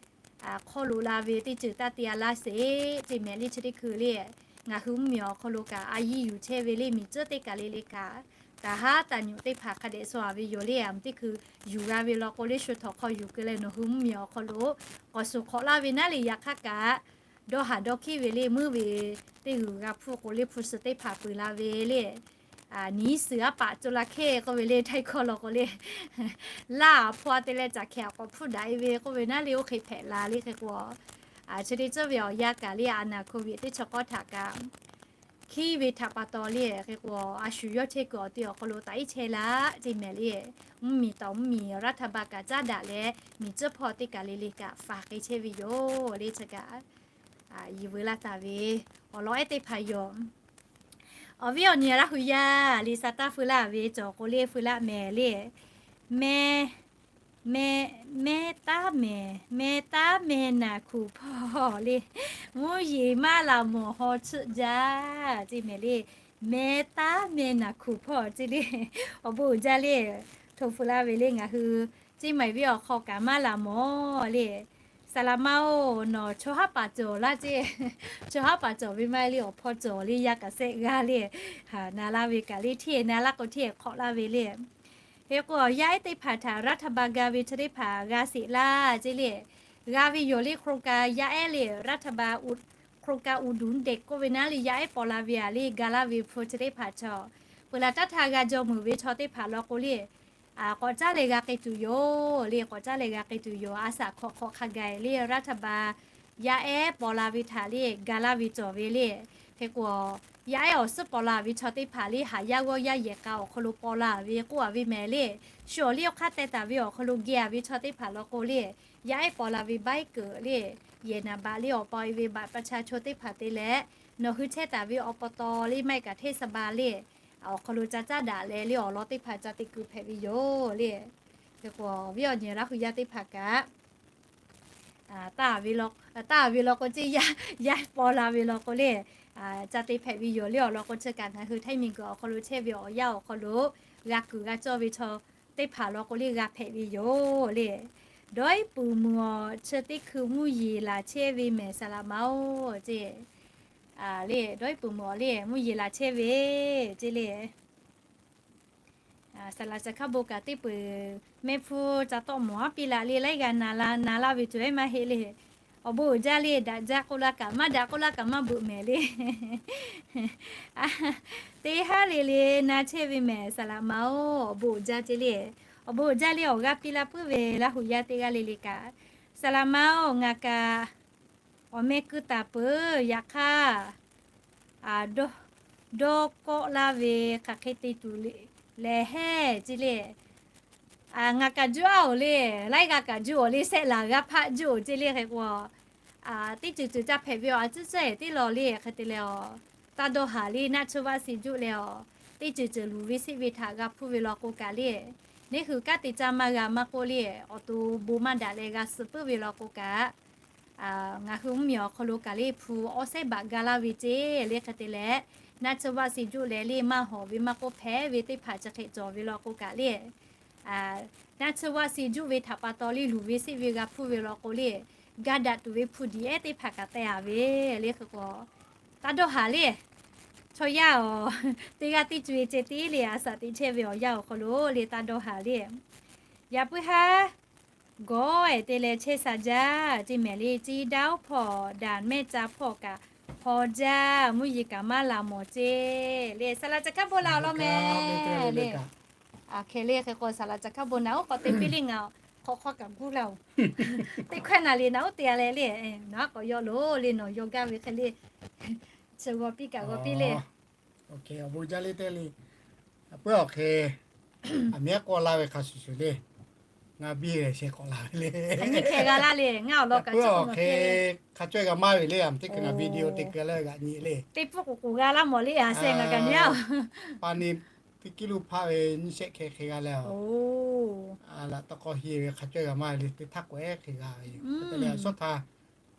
hk'aw loꞈ la ve teˇ ceuˬ taˇ te a laˇ sheˍ ceˇ mehˍ le. Chi teˇ hkui le, ngaˬ hui mvuhˇ miˬ awˬ hk'aw lo kaꞈ a yiˇ yuˬ chehˇ ve le, miˬ tcuhˉ teˇ kaˬ le le kaꞈ, taˍ haˉ taˍ nyuˬ teˇ hpaˍ hk'a dehꞈ shaw a ve yoˬ le. A mvuhˇ teˇ hkui yuˬ g'a ve law k'o le, shu htawnˍ hk'aw yuˬ keu leh nawˬ hui mvuhˇ miˬ awˬ hk'aw lo k'awꞈ shuˍ hk'awꞈ laˇ ve naˉ le. Yaꞈ hk'aˇ kaꞈ, dawˇ haˍ dawˇ hkiˉ ve le, meuˇ ve teˇ g'uiˬ g'a hpuˇ k'o le, hpu shi teˇ hpaˍ peuˬ la ve le, niˉ suhˍ aˉ paˍ co la hkehˇ k'oˆ ve le, Htaiˇ hkawˇ law k'o le, laˇ a hpaw a te leh caˬ hkeh a k'awꞈ hpuˇ daꞈ e ve k'oˆ ve naˉ le, oˇ hk'e hpehꞈ la le. Hk'e k'o, chi teˇ tcuhˉ ve awˬ yanˇ kaꞈ le, a naˍ hk'oˆ ve teˇ chaw k'awˇ htaꞈ kaꞈ hkiˉ ve htaꞈ pa taw le. Hk'e k'o, a shu yawˇ chehˇ kuiˬ awˬ te awˬ hk'aw lo taꞈ iˉ chehˇ laˇ ceˇ mehˍ le. Mvuhˇ miˬ tawˍ mvuhˇ miˬ รัฐบาล kaꞈ caˉ daꞈ leh, miˬ tcuhˉ hpawˇ teˇ kaˬ le le kaꞈ faˍ k'ai chehˇ ve yoˬ le. Chi kaꞈ, yehˬ veu laˇ taˍ ve awˬ lawn ehˉ teˇ hpaˍ yoˬ. Awˬ viˉ awˬ nyi Laˇ hu yaˇ le, sa taˇ feu laˇ ve cawˬ k'o le, feu laˇ mehˍ le. Meh, meh, meh taˉ mehˍ, meh taˉ meh naˬ hkuˬ hpawˇ le. Mvuhˇ yeˬ maˇ laˬ mawˬ haw chiˆ jaˇ ceˇ mehˍ le. Meh taˉ meh naˬ hkuˬ hpawˇ ceˇ le. Awˬ bon uiˍ jaˇ le. Hto feu laˇ ve le, ngaˬ hui ceˇ maiˍ viˉ awˬ hk'aw kaꞈ maˇ laˬ mawˬ le. Saˍ laˍ ma oˬ, nawˬ chaw haˉ paˍ cawˬ laˇ ceˇ. Chaw haˉ paˍ cawˬ ve maˇ heˆ le, awˬ hpawˇ cawˬ le, yaˇ kaꞈ sehˆ g'aˇ le. Na laˇ ve kaꞈ le, hteˇ na laˇ k'o hteˇ hk'awꞈ laˇ ve le. Hk'e k'o, yaˇ ehˉ teˇ hpaˍ htaꞈ รัฐบาล g'a ve chi teˇ hpaˍ g'a sheˍ laˇ ceˇ le. G'a ve yoˬ le. โครงการ yaˇ ehˉ le, รัฐบาล โครงการ อุดหนุนเด็ก k'oˆ ve naˉ le, yaˇ ehˉ paw la ve a le, ga laˇ ve hpu chi teˇ hpaˍ chaw, peuˬ laˬ taˇ htaˇ g'a jaw meuˍ ve chaw teˇ hpaˍ law k'o le, k'awꞈ caˉ leh g'a k'ai tuˬ yoˬ le. K'awꞈ caˉ leh g'a k'ai tuˬ yoˬ. A shaꞈ hk'awꞈ hk'awꞈ hk'a gaˬ le, รัฐบาล yaˇ ehˉ paw la ve htaꞈ le, ga laˇ ve cawˬ ve le. Hk'e k'o, yaˇ ehˉ awˬ suhˉ paw la ve chaw teˇ hpaˍ le, haˍ yaˇ g'awˇ yaˇ yehˬ k'a awˬ hk'aw lo paw la ve k'oˆ a ve mehˍ le. Shu awˬ liˇ awˬ hk'aˇ teh taˍ ve awˬ hk'aw lo geh a ve chaw teˇ hpaˍ law k'o le, yaˇ ehˉ paw la ve ใบเกิด le, yehˬ naˍ baꞈ le, awˬ paw e ve บัตรประชาชน teˇ hpaˍ te leh, nawˬ hui chehˇ taˍ ve awˬ pa taw le, maˇ heˆ kaꞈ เทศบาล le, awˬ hk'aw lo ca caˉ daꞈ leh le, awˬ lawn teˇ hpaˍ ca te kuiˬ hpehꞈ ve yoˬ le. Hk'e k'o, awˬ viˉ awˬ nyi Laˇ hu yaˇ teˇ hpaˍ kaꞈ, taˇ ve law k'o ceˇ, yaˇ paw la ve law k'o le, ca te hpehꞈ ve yoˬ le. Awˬ lawn k'o, chi kaꞈ ngaˬ hui Htaiˇ miˬguiˬ awˬ hk'aw lo chehˇ ve awˬ yanˇ awˬ hk'aw lo g'a kuiˬ g'a cawˇ ve chaw teˇ hpaˍ law k'o le, g'a hpehꞈ ve yoˬ le. Dawˇ iˉ puiˍ meuˬ awˬ, chi teˇ hkui mvuhˇ yeˬ laˬ chehˇ ve mehˍ saˍ laˍ ma oˬ ceˇ le. Dawˇ iˉ puiˍ meuˬ awˬ le, mvuhˇ yeˬ laˬ chehˇ ve ceˇ le. Saˍ laˍ saˍ hkaˇ bon kaꞈ teˇ peuˬ mehˆ hpfuhˇ ca tawˆ mawˬ aˉ piˇ laˬ le, laiˉ g'a na la na laˇ ve cawˬ ehˉ maˇ heˆ le. Awˬ bon uiˍ jaˇ le, daꞈ jaˇ k'oˆ laˇ kaꞈ maˇ daꞈ k'oˆ laˇ kaꞈ maˇ beuꞈ mehˍ le. Teˇ haˉ le le na chehˇ ve mehˍ saˍ laˍ ma oˬ, awˬ bon uiˍ jaˇ ceˇ le. Awˬ bon uiˍ jaˇ le, awˬ g'aˇ piˇ laˇ puiˉ ve Laˇ hu yaˇ teˇ g'aˇ le le kaꞈ, saˍ laˍ ma oˬ, ngaˬ kaꞈ awˬ meh keu taˍ peuˬ. Yaꞈ hk'aˇ, dawˇ kawˆ laˇ ve hk'aˬ hk'e te tuˬ lehˬ heˆ ceˇ le. Ngaˬ kaꞈ juˇ aˉ oˬ le, laiˉ g'aˇ kaꞈ juˇ oˬ le, sehˆ laˬ g'a hpaˆ juˇ oˬ ceˇ le. Hk'e k'o, teˇ ceuˬ ceuˬ ca hpehꞈ ve awˬ a ciˉ cehˇ tiˉ law le. Hk'e te leh a, taˇ dawˇ haˍ le, naˆ tsuhˇ vaˆ si juˇ leh a, teˇ ceuˬ ceuˬ luˬ ve sheˆ ve htaꞈ g'a hpuˇ ve law k'o kaꞈ le, neˇ hui kanˉ te caˇ maˇ g'a maˇ k'oˆ le, awˬ to bon maˇ daꞈ leh g'a suh puiˉ ve law k'o kaꞈ, ngaˬ hui mvuhˇ miˬ awˬ hk'aw lo kaꞈ le hpu awˉ sehˉ baꞈ ga laˇ ve ceˇ le. Hk'e te leh, naˆ tsuhˇ vaˆ si juˇ leh le maˇ hawˍ ve maˇ k'oˆ hpehꞈ ve teˇ hpaˍ chi hk'e cawˬ ve law k'o kaꞈ le, naˆ tsuhˇ vaˆ si juˆ ve htaꞈ pa taw le, luˬ ve seˆ ve g'a hpuˇ ve law k'o le, ga daꞈ tuˬ ve hpu diˬ ehˉ teˇ hpaˍ kaꞈ teh a ve le. Hk'e k'o, taˇ dawˇ haˍ le. Chaw yaˇ awˬ teˇ g'aˇ teˇ co e ceh tiˉ le, a shaꞈ teꞈ chehˇ ve awˬ yanˇ awˬ hk'aw lo le, taˇ dawˇ haˍ le. Yaꞈ puiˉ haˉ gawˇ ehˍ te leh chehˇ sha jaˇ ceˇ mehˍ le. Ceˇ daˇ oˉ hpawˇ daꞈ mehˆ ca hpawˇ kaꞈ hpaw jaˇ, mvuhˇ yeˬ kaꞈ maˇ la mawˬ ceˇ le. Saˍ laꞈ ca hkaˉ bon la awˬ lawn mehˍ le. Aˬ hk'e le, hk'e k'o saˍ laꞈ ca hkaˉ bon naˬ oˉ k'awꞈ te piˇ le, ngaˬ hk'awꞈ hk'aw kaꞈ guˇ laˇ oˬ. Teˇ hkawehˇ naˬ le naˬ oˉ te a leh le, naˬ aˉ k'awꞈ yaw loˬ le, nawˬ yaw gaˇ ve hk'e le, chi g'aw piˇ kaꞈ g'aw piˇ le. Awˬ bon jaˇ le teˇ le. Aˬ puiˉ awˬ hk'e, aˬ miˉ aˉ k'awꞈ laˇ ve hk'a shuˍ shuˍ le. Ngaˬ biˇ lehˬ sheh k'awꞈ la ve le. Hk'e g'a laˇ le, ngaˬ awˬ lawn kaꞈ puiˉ awˬ hk'e hk'a cawehˇ g'a maˇ ve le, aˬ teˇ hkui ngaˬ video te keu leh g'aꞈ nyi le. Teˇ puˉ k'oˍ k'oˍ g'a laˇ mawˬ le, a sheh ngaˬ kaꞈ nyi a. Pa ni teˇ kiˉ luˇ hpaˆ ve nyiˇ shehˆ hk'e hk'e g'a leh, laꞈ tawˇ k'aw heˇ ve hk'a cawehˇ g'a maˇ ve le, teˇ htaˇ k'awehˇ hk'e g'a ve yoˬ. Hk'e te leh a shawˉ htaˇ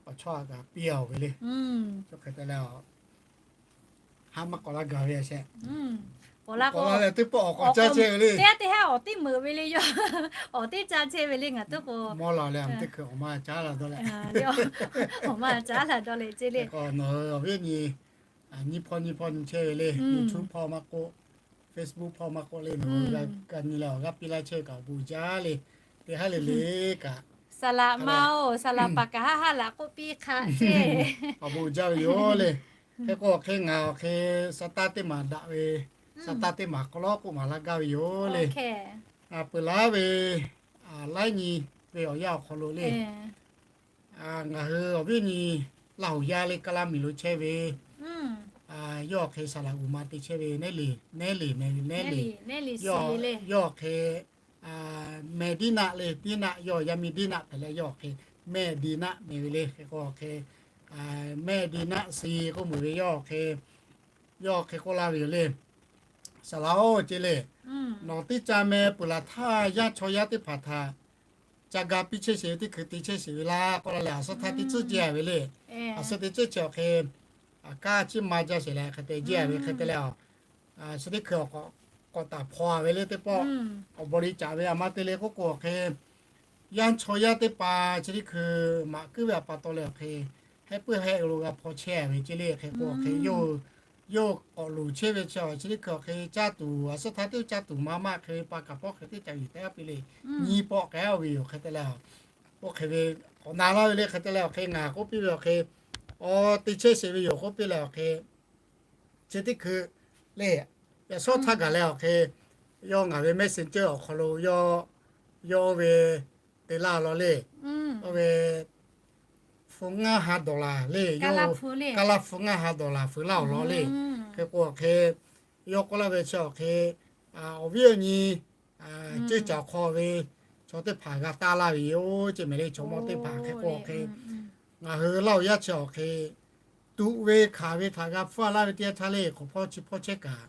awˬ chawˇ a kaꞈ piˇ a oˬ ve le. Hk'e te leh haˉ maˇ k'awꞈ laˇ gaˬ ve a sheh. K'awꞈ la leh teˇ pawˆ awˬ k'awꞈ caˇ chehˇ ve le. Teˇ haˉ teˇ haˉ awˬ teˇ meunˍ ve le yoˬ. Awˬ teˇ caˇ chehˇ ve le ngaˬ teˇ k'o. Mawˇ la leh a teˇ hkui awˬ maˇ caˉ la dawˇ leh, awˬ maˇ caˉ la dawˇ leh ceˇ le. Nawˬ hui awˬ viˉ nyi nyiˇ hpawˇ nyiˇ hpawˇ nyi chehˇ ve le, YouTube hpawˇ maˇ k'oˆ, Facebook hpawˇ maˇ k'oˆ le, nawˬ hui g'a nyi leh awˬ g'aˇ piˇ laˇ chehˇ ve kaꞈ awˬ bon jaˇ le. Teˇ haˉ le le kaꞈ, saˍ laꞈ ma oˬ, saˍ laꞈ paˍ kaꞈ haˉ haˉ laꞈ k'oˆ piˇ hk'a ceˇ. Awˬ bon jaˇ ve yoˬ le. Hk'e k'o awˬ hk'e ngaˬ awˬ hk'e sa taˇ teˇ maˬ daꞈ ve, sa taˇ teˇ maˬ hk'aw lawˉ k'oˆ maˍ laˇ gaˇ ve yoˬ le. Peuˬ laˉ ve laiˉ nyi ve awˬ yanˇ awˬ hk'aw lo le, ngaˬ hui awˬ viˉ nyi Laˇ huˍ yaˇ le Kaˇ laˇ miˬ lo chehˇ ve, yawˇ awˬ hk'e saˍ laꞈ g'uiˬ ma te chehˇ ve Nehˉ Leˍ, Nehˉ Leˍ meh ve Nehˉ Leˍ, yawˇ awˬ hk'e meh Diˇ naˆ le, Diˇ naˆ, yawˇ yaˇ miˇ Diˇ naˆ hpehꞈ leh yawˇ awˬ hk'e meh Diˇ naˆ meh ve le. Hk'e k'o awˬ hk'e meh Diˇ naˆ si k'oˆ meuˬ ve yawˇ awˬ hk'e, yawˇ awˬ hk'e k'oˆ laˇ ve yoˬ le. Saˍ laꞈ-oˬ ceˇ le, nawˬ teˇ ca meh peuˬ laˬ htaˇ yaˇ chaw yaˇ teˇ hpaˍ htaꞈ ca ga piˇ chehˇ sheˍ ve teˇ hkui te chehˇ sheˍ ve laˇ k'oˆ laˇ leh, a suhˉ htaˇ teˇ tcuhˉ jehˇ ve le. A suhˉ teˇ tcuhˉ chi awˬ hk'e, a kaˇ ciˇ ma jaˇ sheˍ leh hk'e te jehˇ ve hk'e te leh, a suhˉ teˇ hkui awˬ k'awꞈ taˍ hpaw ve le teˇ pawˆ, awˬ bon liꞈ caˍ ve a ma te le k'oˆ k'o awˬ hk'e, yaˇ chaw yaˇ teˇ hpaˍ chi teˇ hkui maꞈ kuiˉ ve a pa taw leh awˬ hk'e, hehˆ puiˉ hehˆ lo g'a hpaw chehˇ ve ceˇ le. Hk'e k'o awˬ hk'e yawˇ, yawˇ k'awꞈ luˬ chehˇ ve chi awˬ chi teˇ hkui awˬ hk'e caˇ tuˬ, a suhˉ htaˇ teˇ caˇ tuˬ ma maˇ hk'e ve pa kaꞈ pawˆ hk'e teˇ ca yuˬ tehꞈ a piˇ le, nyiˇ pawˆ k'ai a ve yoˬ. Hk'e te leh, oˇ hk'e ve k'awꞈ na laˇ ve le. Hk'e te leh awˬ hk'e ngaˬ k'oˆ piˇ ve awˬ hk'e, awˬ te chehˇ sheˍ ve yoˬ k'oˆ piˇ leh awˬ hk'e, chi teˇ hkui le, yaꞈ shawˉ htaˇ gaˬ leh awˬ hk'e, yawˇ ngaˬ ve Messenger awˬ hk'aw lo yawˇ, yawˇ oˇ ve te laˇ awˬ lawn le. Oˇ ve hpu ngaˇ ha dawˬ laˬ le, yawˇ Kaˇ laˇ hpu ngaˇ ha dawˬ laˬ feu laˇ awˬ lawn le. Hk'e k'o awˬ hk'e, yawˇ k'oˆ laˇ ve chi awˬ hk'e, awˬ viˉ awˬ nyi, ceˇ caˬ hk'aw ve chaw teˇ hpaˍ g'a taˇ laˇ ve yoˬ ceˇ mehˍ le. Chaw mawˇ teˇ hpaˍ hk'e k'o awˬ hk'e, ngaˬ hui Laˇ huˍ yaˇ chi awˬ hk'e, tuꞈ ve hkanˍ ve htaꞈ g'a hpfuhˇ laˇ ve teˇ yanˇ htaˇ le, hk'awꞈ hpawˇ chi hpawˇ chehˇ kaꞈ,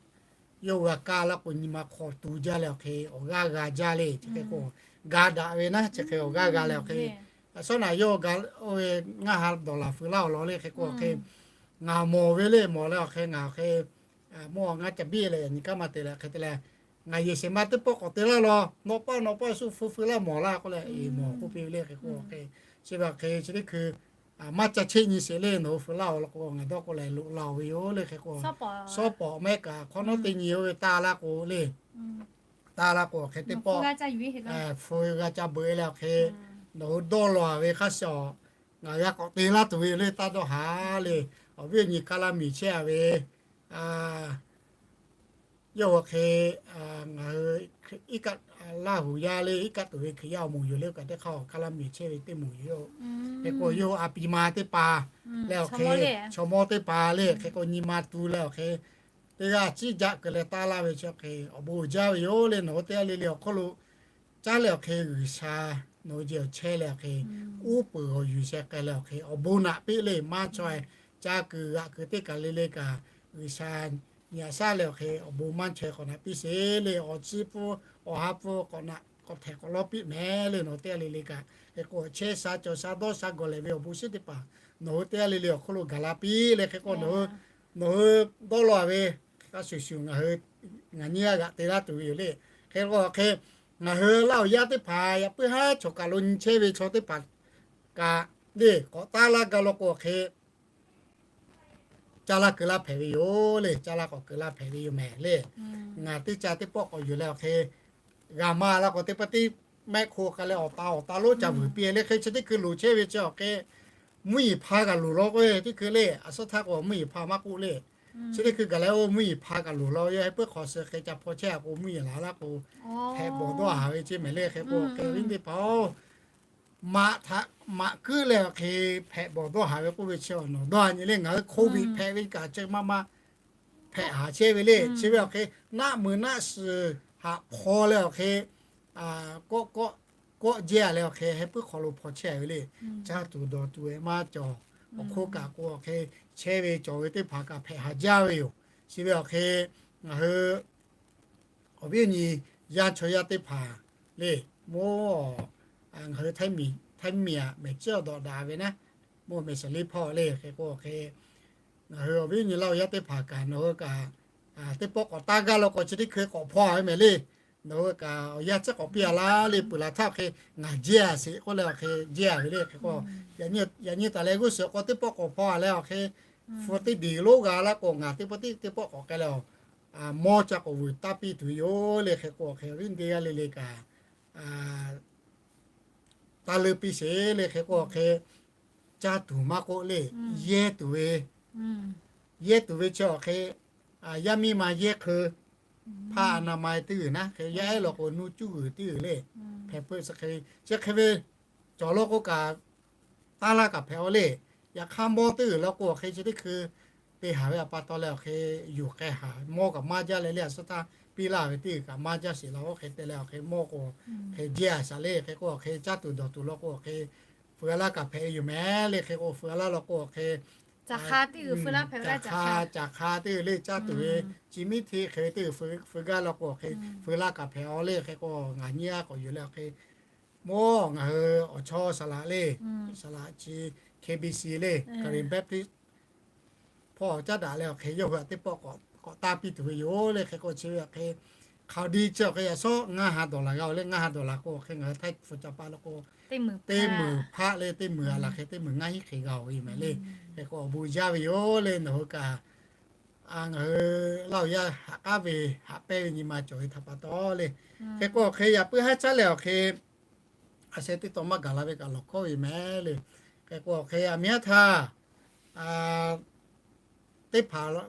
yawˇ g'a kaˇ laˇ k'o nyi ma hk'aw tu jaˇ leh awˬ hk'e awˬ g'aˇ g'a jaˇ le. Chi hk'e k'o, ga daꞈ ve naˉ chi hk'e awˬ g'aˇ g'a leh awˬ hk'e, a shawˉ naꞈ yawˇ ga oˇ ve ngaˇ ha dawˬ laˬ feu laˇ awˬ lawn le. Hk'e k'o awˬ hk'e, ngaˬ mawˬ ve le, mawˬ leh awˬ hk'e ngaˬ awˬ hk'e mawˇ ngaˇ ca biˇ leh nyi kaˇ ma te leh hk'e te leh, ngaˬ yehˬ shehˍ ma teˇ pawˆ k'awꞈ te laˇ law, nawˬ paˆ nawˬ paˆ shu feu feu laˇ mawˬ laˇ k'oˆ leh, mawˬ k'oˆ piˇ ve le. Hk'e k'o awˬ hk'e, chi ve awˬ hk'e chi teˇ hkui maˇ ca cheˆ nyi sheˍ le. Nawˬ hui feu laˇ awˬ lawn k'o ngaˬ dawˇ k'oˆ leh loꞈ la oˬ ve yoˬ le. Hk'e k'o, shawˉ pawˍ mehˆ kaꞈ hk'awꞈ nawˉ teˇ nyi oˇ ve taˇ laˇ k'o le, taˇ laˇ k'o awˬ hk'e teˇ pawˆ feu g'a ca beuꞈ e leh awˬ hk'e, nawˬ hui dawˇ law a ve hk'a shuˍ, ngaˬ g'a k'awꞈ te laˇ tuˬ ve yoˬ le. Taˇ dawˇ haˍ le. Awˬ viˉ awˬ nyi Kaˇ laˇ miˬ chehˇ a ve, yawˇ hui hk'e, ngaˬ hui iˉ kaˆ, Laˇ huˍ yaˇ le iˉ kaˆ tuˬ ve Hkriꞈ yaˇ awˬ moˍ yoˬ le. Kaꞈ teˇ hk'aˇ Kaˇ laˇ miˬ chehˇ ve teˇ moˍ yoˬ. Hk'e k'o yawˇ a pi ma teˇ hpaˍ leh awˬ hk'e, chaw mawˇ teˇ hpaˍ le. Hk'e k'o nyi ma tu leh awˬ hk'e, teˇ g'aˇ ciˉ jaˆ keu leh taˇ laˇ ve chi hk'e awˬ bon uiˍ jaˇ ve yoˬ le. Nawˬ hui teˇ g'aˇ le le awˬ hk'oˆ lo caˉ leh awˬ hk'e G'uiˬsha nawˬ hui jeˬ awˬ chehˇ leh awˬ hk'e, uˉ peunˍ awˬ yuˬ sheh k'ai leh awˬ hk'e awˬ bon naꞈ piˇ le maˇ chaweh, ca kuiˬ g'aꞈ kuiˬ teˇ kaˬ le le kaꞈ G'uiˬsha nyi a shaˉ leh awˬ hk'e awˬ bon maˇ chaweh k'awꞈ naꞈ piˇ sheˍ le. Awˬ ciˉ pfuhˇ awˬ ha pfuhˇ k'awꞈ naꞈ k'awꞈ htehꞈ k'awꞈ lawˇ piˇ mehˍ le. Nawˬ hui teˇ g'aˇ le le kaꞈ hk'e k'o chehˇ sha cawˬ sha dawˇ sha gawˬ lehˬ ve awˬ bon shiˉ teˇ hpaˍ nawˬ hui teˇ g'aˇ le le awˬ hk'oˆ lo gaˬ la piˇ le. Hk'e k'o nawˬ hui dawˇ law a ve hk'a shuˍ shuˍ ngaˬ hui ngaˬ nyiˇ g'aˇ g'aꞈ te laˇ tuˬ ve yoˬ le. Hk'e k'o hk'e ngaˬ hui Laˇ huˍ yaˇ teˇ hpaˍ yaꞈ puiˉ haˉ chawˬ kaˬ lo nyi chehˇ ve chaw teˇ hpaˍ kaꞈ le, k'awꞈ taˇ laˇ gaˇ law k'o awˬ hk'e, caˇ laˇ keu laˇ hpehꞈ ve yoˬ le. Caˇ laˇ k'awꞈ keu laˇ hpehꞈ ve yoˬ mehˍ le. Ngaˬ teˇ caˇ teˇ pawˆ k'awꞈ yuˬ leh awˬ hk'e, g'a maˇ laˇ k'o teˇ pawˆ tiˉ mehˆ hk'oˆ k'ai leh awˬ ta awˬ ta lonˉ ca vuiˬ piˇ le hk'e chi teˇ hkui loˍ chehˇ ve chi awˬ hk'e, mvuhˇ yeˬ hpa kaꞈ loˍ law k'o teˇ hkui le, a suhˉ htaˇ k'o mvuhˇ yeˬ hpa maˇ k'oˆ le. Chi teˇ hkui gaˬ leh oˇ mvuhˇ yeˬ hpa kaꞈ loˍ law, yawˇ heh puiˉ hk'awꞈ suh hk'e ca hpaw chehˇ a k'o mvuhˇ yeˬ laˬ laˇ k'o, hpehꞈ bawˬ dawˇ haˍ ve ceˇ mehˍ le. Hk'e k'o awˬ hk'e viˉ teˇ hpaˍ-oˬ, maꞈ htaꞈ maꞈ kuiˉ leh awˬ hk'e hpehꞈ bawˬ dawˇ haˍ ve k'oˆ ve chi awˬ nawˬ dawˇ haˍ nyi le. Ngaˬ hui hk'oˆ ve hpehꞈ ve kaꞈ chi maˇ maˇ hpehꞈ haˍ chehˇ ve le. Chi ve awˬ hk'e naˆ mui naˆ suhˍ haꞈ hpaw leh awˬ hk'e, kawˆ kawˆ kawˆ jehˇ a leh awˬ hk'e heh puiˉ hk'aw lo hpaw chehˇ ve le. Caˇ tuˬ dawˬ tuˬ ve maˇ cawˬ. Awˬ hk'oˆ kaꞈ k'o awˬ hk'e chehˇ ve cawˬ ve teˇ hpaˍ kaꞈ hpehꞈ haˍ jaˇ ve yoˬ. Chi ve awˬ hk'e ngaˬ hui awˬ viˉ awˬ nyi yaˇ chaw yaˇ teˇ hpaˍ le, mawˇ ngaˬ hui Htaiˇ miˬ aꞈ mehˍ ciˉ awˬ dawꞈ daꞈ ve naˉ, mawˇ mehˍ saˍ liˇ hpawˇ le. Hk'e k'o awˬ hk'e ngaˬ hui awˬ viˉ awˬ nyi Laˇ huˍ yaˇ teˇ hpaˍ kaꞈ nawˬ hui kaꞈ teˇ pawˆ k'awꞈ taˇ gaˇ law k'o chi teˇ hkui k'awꞈ hpaw ve mehˍ le. Nawˬ hui kaꞈ awˬ yanˇ tcuhˉ k'awꞈ piˇ a laˇ le. Peuˬ laˬ htaˇ awˬ hk'e ngaˬ jehˇ a sheˍ k'oˆ leh awˬ hk'e jehˇ a ve le. Hk'e k'o yaꞈ nyi taˍ leh g'uˇ suhˍ k'o teˇ pawˆ k'awꞈ hpaw a leh awˬ hk'e, hpu teˇ deˬ lonˉ g'a laˇ k'o ngaˬ teˇ pawˆ tiˉ teˇ pawˆ k'awꞈ k'ai leh, mawˇ ca k'awꞈ vuiˬ taˇ piˇ tuˬ yoˬ le. Hk'e k'o awˬ hk'e awˬ viˉ teˇ g'aˇ le le kaꞈ taˇ leuˆ piˇ sheˍ le. Hk'e k'o awˬ hk'e caˇ tuˬ maˇ k'oˆ le, yehˇ tuˬ ve, yehˇ tuˬ ve chi awˬ hk'e yaˇ miˇ ma yehˇ hk'eu, hpaˇ a na ma teˇ g'uiˬ naˉ hk'e yaˇ ehˉ law k'o nuˇ cuˇ g'uiˬ teˇ g'uiˬ le. Hpehꞈ peuˬ chi hk'e ve, chi hk'e ve cawˬ law k'o kaꞈ taˇ laˇ kaꞈ hpehꞈ a le. Yaꞈ hk'aˇ mawˇ teˇ g'uiˬ law k'o awˬ hk'e chi teˇ hkui te haˍ ve a pa taw leh awˬ hk'e yuˬ k'ai haˍ. Mawˇ kaꞈ maˇ jaˇ leh le, a suhˉ htaˇ piˇ laˇ ve teˇ g'uiˬ kaꞈ maˇ jaˇ sheˍ laˇ. Oˇ hk'e te leh awˬ hk'e mawˇ k'o hk'e jehˇ a shaˍ le. Hk'e k'o awˬ hk'e caˇ tuˬ dawˬ tuˬ law k'o awˬ hk'e feu a laˇ kaꞈ hpehꞈ ve yoˬ mehˍ le. Hk'e k'o feu a laˇ law k'o awˬ hk'e caꞈ hk'a teˇ g'uiˬ feu laˇ hpehꞈ, caꞈ hk'a caꞈ hk'a teˇ g'uiˬ le caˇ tuˬ ve, chi miˉ hteˇ hk'e ve teˇ g'uiˬ feu gaˇ law k'o awˬ hk'e feu laˇ kaꞈ hpehꞈ a le. Hk'e k'o ngaˬ nyiˇ g'aˇ k'awꞈ yuˬ leh awˬ hk'e mawˇ ngaˬ hui awˬ chawˇ saˍ laꞈ le, saˍ laꞈ chi K B C le, Karen Baptist hpawˇ caˉ daꞈ leh awˬ hk'e yawˇ hui htaꞈ teˇ pawˆ k'awꞈ taˇ piˇ tuˬ ve yoˬ le. Hk'e k'o chi ve awˬ hk'e hk'aˬ hk'e di chi awˬ hk'e yaꞈ shawˉ ngaˇ ha dawˬ laˬ g'a oˬ le. Ngaˇ ha dawˬ laˬ k'o awˬ hk'e ngaˬ hui htaiˇ hpu ca pa law k'o teˇ meuˍ hpaˆ le, teˇ meuˍ a laˬ hk'e teˇ meuˍ ngaˇ hinˉ hk'e g'a oˬ ve yoˬ mehˍ le. Hk'e k'o awˬ bon jaˇ ve yoˬ le. Nawˬ hui kaꞈ ngaˬ hui Laˇ huˍ yaˇ haꞈ k'aˉ ve haꞈ pehnˇ ve nyi ma cawˬ ve htaꞈ pa taw le. Hk'e k'o awˬ hk'e yaꞈ puiˉ haˉ caˉ leh awˬ hk'e a sheh teˇ taw maˇ gaˬ la ve kaꞈ lawˬ hkawˇ ve mehˍ le. Hk'e k'o awˬ hk'e aˬ miˇ haˉ htaˇ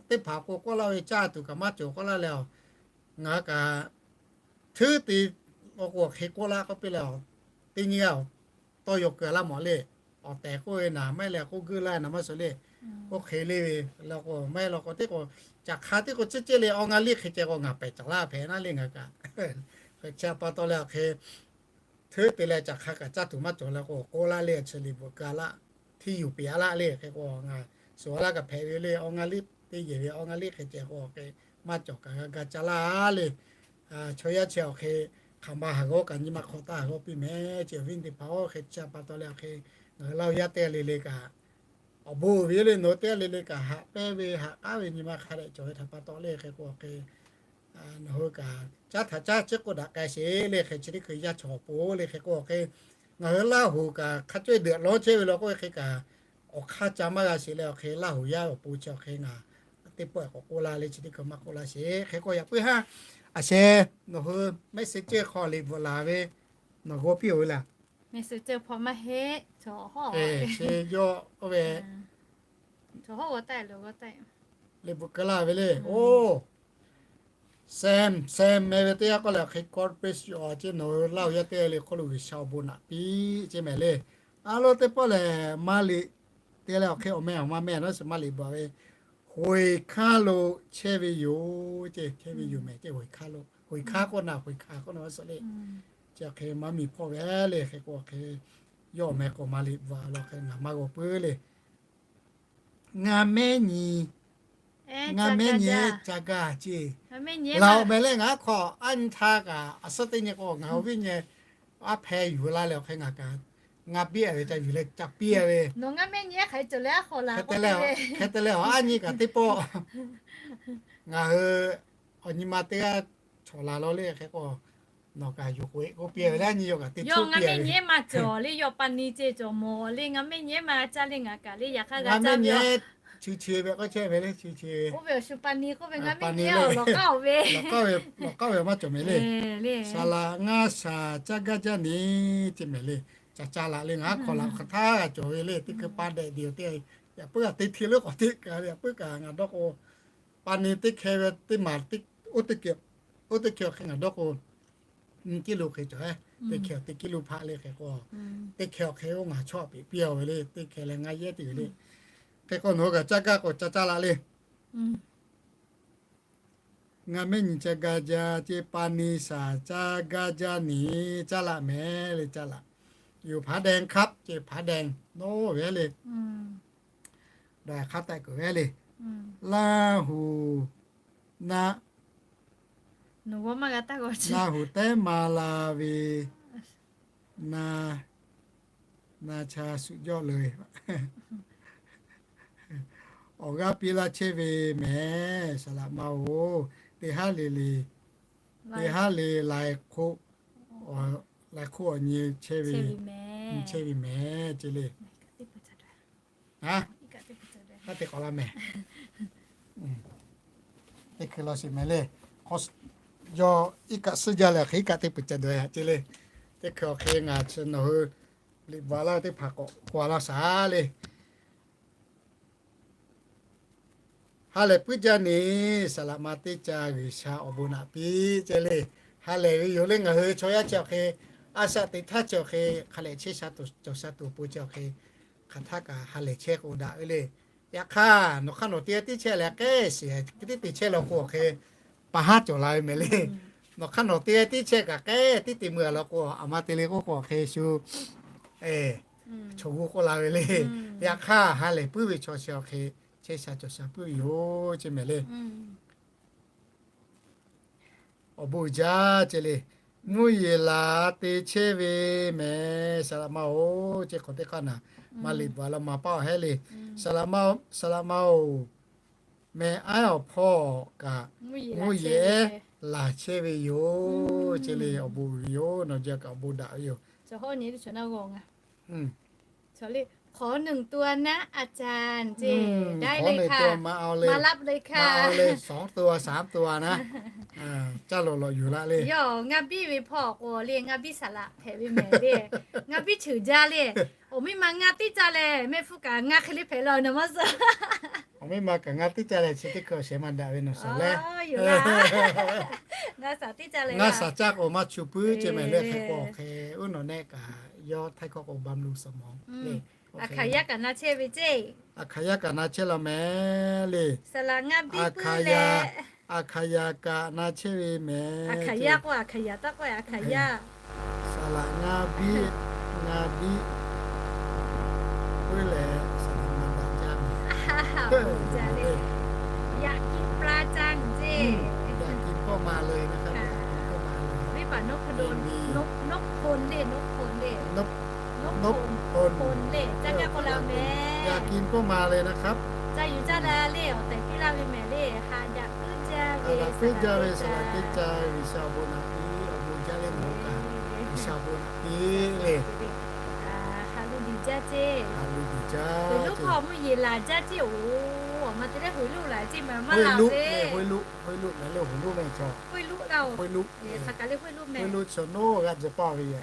teˇ hpaˍ k'o k'oˆ laˇ ve caˇ tuˬ kaꞈ maˇ cawˬ k'oˆ laˇ leh, ngaˬ kaꞈ hteuˉ te law k'o awˬ hk'e k'oˆ laˇ k'oˆ piˇ leh, teˇ nyi g'aˇ tawˇ yaw keu laˇ mawˬ le. Awˬ tehˬ k'oˆ ve naˍ maˇ heˆ leh k'oˆ geuˆ laˇ naˍ maˇ suh le. Oˇ hk'e le ve law k'o maˇ heˆ law k'o teˇ k'o caꞈ hk'a teˇ k'o cehˇ cehˇ le awˬ ngaˇ liˇ hk'e ceh k'o ngaˬ pehˬ caˍ laˇ hpehꞈ naˉ le ngaˬ kaꞈ. Hk'e chi a pa taw leh awˬ hk'e hteuˉ te leh caꞈ hk'a kaꞈ caˇ tuˬ maˇ cawˬ leh k'o k'oˆ laˇ le. Chi liꞈ bvuhꞈ keu laˇ, hteˇ yuˬ peꞈ a laˇ le. Hk'e k'o ngaˬ suhˍ a laˇ kaꞈ hpehꞈ ve le. Awˬ ngaˇ liˇ teˇ yehˬ ve awˬ ngaˇ liˇ hk'e ceh k'o hk'e maˇ cawˬ kaꞈ g'a ga ca laˇ le. Chaw yaˇ chi awˬ hk'e hk'aˬ ma haˍ g'awˇ kaꞈ nyi ma hk'awꞈ taˇ haˍ g'awˇ piˇ mehˍ. Chi awˬ viˉ teˇ hpaˍ oˇ hk'e chi a pa taw leh awˬ hk'e ngaˬ hui Laˇ huˍ yaˇ teˇ g'aˇ le le kaꞈ awˬ bon uiˍ ve le. Nawˬ hui teˇ g'aˇ le le kaꞈ haꞈ pehnˇ ve haꞈ k'aˉ ve nyi ma hk'a dehꞈ cawˬ ve htaꞈ pa taw le. Hk'e k'o awˬ hk'e nawˬ hui kaꞈ caˉ htaꞈ caˉ chi k'oˆ daꞈ k'ai sheˍ le. Hk'e chi teˇ hkui yaˇ chaw awˬ pon le. Hk'e k'o awˬ hk'e ngaˬ hui Laˇ huˍ kaꞈ hk'a cawehˇ deuꞈ lawˇ chehˇ ve law k'oˆ ve hk'e kaꞈ awˬ hk'aˇ ca maˇ g'a sheˍ leh awˬ hk'e Laˇ huˍ yaˇ awˬ pon chi awˬ hk'e ngaˬ teˇ pawˆ k'awꞈ k'oˆ laˇ le. Chi teˇ hkui maˇ k'oˆ laˇ sheˍ. Hk'e k'o yaꞈ puiˉ haˉ a sheh nawˬ hui message hk'aw liꞈ bvuhꞈ laˬ ve nawˬ g'awˇ piˇ-oˬ ve laˬ. Message hpawˇ maˇ heˆ. Chi yawˇ oˇ ve liꞈ bvuhꞈ keu laˇ ve le. Oˇ Sam, Sam meh ve teˇ g'aˇ k'oˆ leh awˬ hk'e God bless you awˬ ceˇ, nawˬ hui Laˇ huˍ yaˇ teˇ g'aˇ le hk'oˆ lo G'uiˬsha awˬ bon naꞈ piˇ ceˇ mehˍ le. A lo teˇ pawˆ lehˬ maˇ liꞈ te leh awˬ hk'e awˬ meh awˬ ma meh nawˉ suhˍ maˇ liꞈ bvuhꞈ ve, hoꞈ e hkanˉ lo chehˇ ve yoˬ ceˇ. Chehˇ ve yoˬ mehˍ ceˇ, hoꞈ e hkanˉ k'oˆ naˍ, hoꞈ e hkanˉ k'oˆ naˍ suhˍ le. Chi awˬ hk'e maˇ miˬ hpawˇ ve le. Hk'e k'o awˬ hk'e yawˇ awˬ meh k'o maˇ liꞈ bvuhꞈ law hk'e ngaˬ maˇ g'aw puiˉ le. Ngaˇ mehˉ nyi, ngaˇ mehˉ nyi ca gaˇ ceˇ. Laˬ awˬ meh leh ngaˬ hk'aw aˉ nyi htaˇ kaꞈ a suhˉ teˇ nyi k'o ngaˬ awˬ viˉ nyi aˉ hpehˇ yuˬ laˇ leh awˬ hk'e ngaˬ kaꞈ ngaˇ piˇ a ve ca yuˬ leh ca piˇ a ve. Hk'e te leh, hk'e te leh awˬ aˉ nyi kaꞈ teˇ pawˆ ngaˬ hui awˬ nyi ma teˇ g'aˇ chawꞈ laˬ law le. Hk'e k'o Nawˬ kaꞈ yuˬ k'oꞈ-e k'oˆ piˇ ve le, nyi yawˇ kaꞈ teˇ tcuhˉ piˇ ve. Ngaˇ mehˆ nyi ma cawˬ le, yawˇ pa ni ceh cawˬ mawˬ le, ngaˇ mehˆ nyi ma caˇ le, ngaˬ kaꞈ le yaꞈ hk'aˇ g'a caˇ ve. Ngaˇ mehˆ nyi chi chi ve k'o chehˇ ve le, chi chi ve. Oˇ ve awˬ shu pa ni k'oˆ ve, ngaˇ mehˆ nyi awˬ lawˬ k'aˉ-oˬ ve, lawˬ k'aˉ ve maˇ cawˬ mehˍ le. Saˍ laꞈ ngaˇ shaˍ caˇ gaˇ jaˇ ni, ceh mehˍ le. Caˇ caˇ laꞈ le, ngaˬ hk'aw laꞈ hk'aˬ htaˇ g'a cawˬ ve le, teˇ hkui pa dehꞈ diˬ-oˬ teˇ, yaꞈ puiˉ kaꞈ teˇ hteˇ leuˉ k'awꞈ teˇ kaꞈ, yaꞈ puiˉ kaꞈ ngaˬ dawˇ k'o, pa ni teˇ hkeh ve teˇ maˬ, oˇ teˇ hkeh awˬ hk'e ngaˬ dawˇ k'o, nyiˇ kiˉ lo hk'e cawˬ-e. Teˇ hkeh teˇ kiˉ lo hpaˆ le hk'e k'o, teˇ hkeh awˬ hk'e oˇ ngaˬ chawˇ peꞈ piˇ-oˬ ve le, teˇ hkeh leh ngaˇ yehˇ teˇ ve le. Hk'e k'o nawˬ hui kaꞈ caˇ gaˇ k'o caˇ caˇ laꞈ le. Ngaˇ mehˆ nyi caˇ gaˇ jaˇ ceh, pa ni shaˍ caˇ gaˇ jaˇ ni, caˇ laꞈ mehˍ le, caˇ laꞈ. Yoˬ, ผาแดงครับ ceh, ผาแดง nawˬ ve le. Daꞈ hk'a taˆ kuiˬ ve le. Laˇ huˍ na, Laˇ huˍ tehˉ ma la ve na, na cha suꞈ jawˇ le. Awˬ g'aˇ piˇ laˇ chehˇ ve mehˍ, saˍ laꞈ ma-oˬ. Teˇ haˉ le le, teˇ haˉ le lai hk'oˆ, lai hk'oˆ awˬ nyi chehˇ ve, nyi chehˇ ve mehˍ ceh le. Haˉ te k'awꞈ la mehˍ. Teˇ hkui law shiˍ mehˍ le. Yawˇ iˉ kaˆ suhˉ jaˇ leh hk'e iˉ kaˆ teˇ peuˬ ca dawˬ-e haꞈ ceh le. Teˇ hkui awˬ hk'e ngaˬ chi nawˬ hui liꞈ bvuhꞈ laˇ teˇ hpaˍ k'awꞈ k'oˆ laˇ shaˍ le. Ha lehˬ puiˉ jaˇ ni, saˍ laꞈ ma teˇ ca G'uiˬsha awˬ bon naꞈ piˇ ceh le. Ha lehˬ ve yoˬ le, ngaˬ hui chaw yaˇ ceh awˬ hk'e, a shaꞈ teꞈ htaˇ ceh awˬ hk'e, hk'a lehˬ chehˇ sha tuˬ cawˬ sha tuˬ awˬ pon ceh awˬ hk'e, hk'aˬ htaˇ kaꞈ ha lehˬ chehˇ k'o daꞈ ve le. Yaꞈ hk'aˇ nawˬ hk'aˇ nawˬ teˇ g'aˇ tiˉ chehˇ leh k'ehˉ shiˍ tiˉ te chehˇ law k'o awˬ hk'e, pa haˉ cawˬ la ve mehˍ le. Nawˬ hk'aˇ nawˬ teˇ g'aˇ tiˉ chehˇ kaꞈ k'ehˉ tiˉ te meuˇ-a law k'o, aˬ ma te le k'oˆ k'o awˬ hk'e shu, chaw g'uˇ k'oˆ la ve le. Yaꞈ hk'aˇ ha lehˬ puiˉ ve chaw chi awˬ hk'e, chehˇ sha cawˬ sha puiˉ ve yoˬ ceh mehˍ le. Awˬ bon uiˍ jaˇ ceh le. Mvuhˇ yeˬ laˬ te chehˇ ve mehˍ, saˍ laꞈ ma-oˬ, ceh hk'awꞈ teˇ hk'aˇ naˍ, maˇ liꞈ bvuhꞈ laˇ ma paˇ awˬ hehˉ le. Saˍ laꞈ ma-oˬ, mehˍ aˉ awˬ hpawˇ kaꞈ mvuhˇ yeˬ laˬ chehˇ ve yoˬ ceh le. Awˬ bon uiˍ ve yoˬ, nawˬ jaˇ kaꞈ awˬ bon daꞈ ve yoˬ. ขอหนึ่งตัวนะอาจารย์ เจ้ ได้เลยค่ะ มารับเลยค่ะ มาเอาเลย สองตัว สามตัวนะ caˇ lawˬ lawꞈ yuˬ laˇ le. Yawˇ ngaˇ biˇ ve hpawˇ k'o le, ngaˇ biˇ saˍ laꞈ hpehꞈ ve mehˍ le. Ngaˇ biˇ cheuˬ jaˇ le. Awˬ miˇ ma ngaˇ tiˉ caˇ leh, mehˆ hpfuhˇ kaꞈ ngaˇ hk'e le hpehꞈ la nawˬ maˇ suh. Awˬ miˇ ma kaꞈ ngaˇ tiˉ caˇ leh chi teˇ hkui awˬ shehˍ ma daꞈ ve nawˬ suh leh. Ngaˇ shaˍ tiˉ caˇ leh, ngaˇ shaˍ caˇ k'o maˇ chu puiˉ ceh mehˍ le. Hk'e k'o hk'e, uˉ nawˬ nehˆ kaꞈ yawˇ htaiˇ hkawˇ k'o บำรุงสมอง le. Aˬ hkaˍ yaˇ kaꞈ na chehˇ ve ceˇ. Aˬ hkaˍ yaˇ kaꞈ na chehˇ law mehˍ le. Saˍ laꞈ ngaˇ biˇ puiˉ leh, aˬ hkaˍ yaˇ kaꞈ na chehˇ ve mehˍ. Aˬ hkaˍ yaˇ k'o aˬ hkaˍ yaˇ taˇ k'oˆ, aˬ hkaˍ yaˇ. Saˍ laꞈ ngaˇ biˇ, ngaˇ biˇ puiˉ leh saˍ laꞈ ma daꞈ jaˇ ve. Yaꞈ กินปลาจัง ceˇ. Yaꞈ กินก็มาเลยนะครับ นพพล นพพล le, นพพล le. นพพล le, caˇ gaˇ k'oˆ la mehˍ. Yaꞈ กินก็มาเลยนะครับ caˇ yuˬ caˇ la le, awˬ tehˬ piˇ laˇ ve mehˍ le. Haꞈ daꞈ puiˉ jaˇ ve, haꞈ daꞈ puiˉ jaˇ ve saˍ laꞈ teˇ caˇ G'uiˬsha awˬ bon naꞈ piˇ, awˬ bon jaˇ le nawˬ hui kaꞈ G'uiˬsha awˬ bon naꞈ piˇ le. Haꞈ lu diˬ jaˇ ceˇ. Haꞈ lu diˬ jaˇ. Heuˬ loˆ hk'aw mvuhˇ yeˬ laˬ jaˇ ceˇ-oˬ. Awˬ ma te leh heuˬ loˆ laˬ ceˇ mehˍ maˇ laˬ ve. Heuˬ loˆ, heuˬ loˆ mehˍ le, heuˬ loˆ mehˍ cawˬ. Heuˬ loˆ laˇ-oˬ. Heuˬ loˆ, hk'aˬ kaˬ le heuˬ loˆ mehˍ. Heuˬ loˆ cawˬ noˉ g'a jehˬ paˇ ve yoˬ.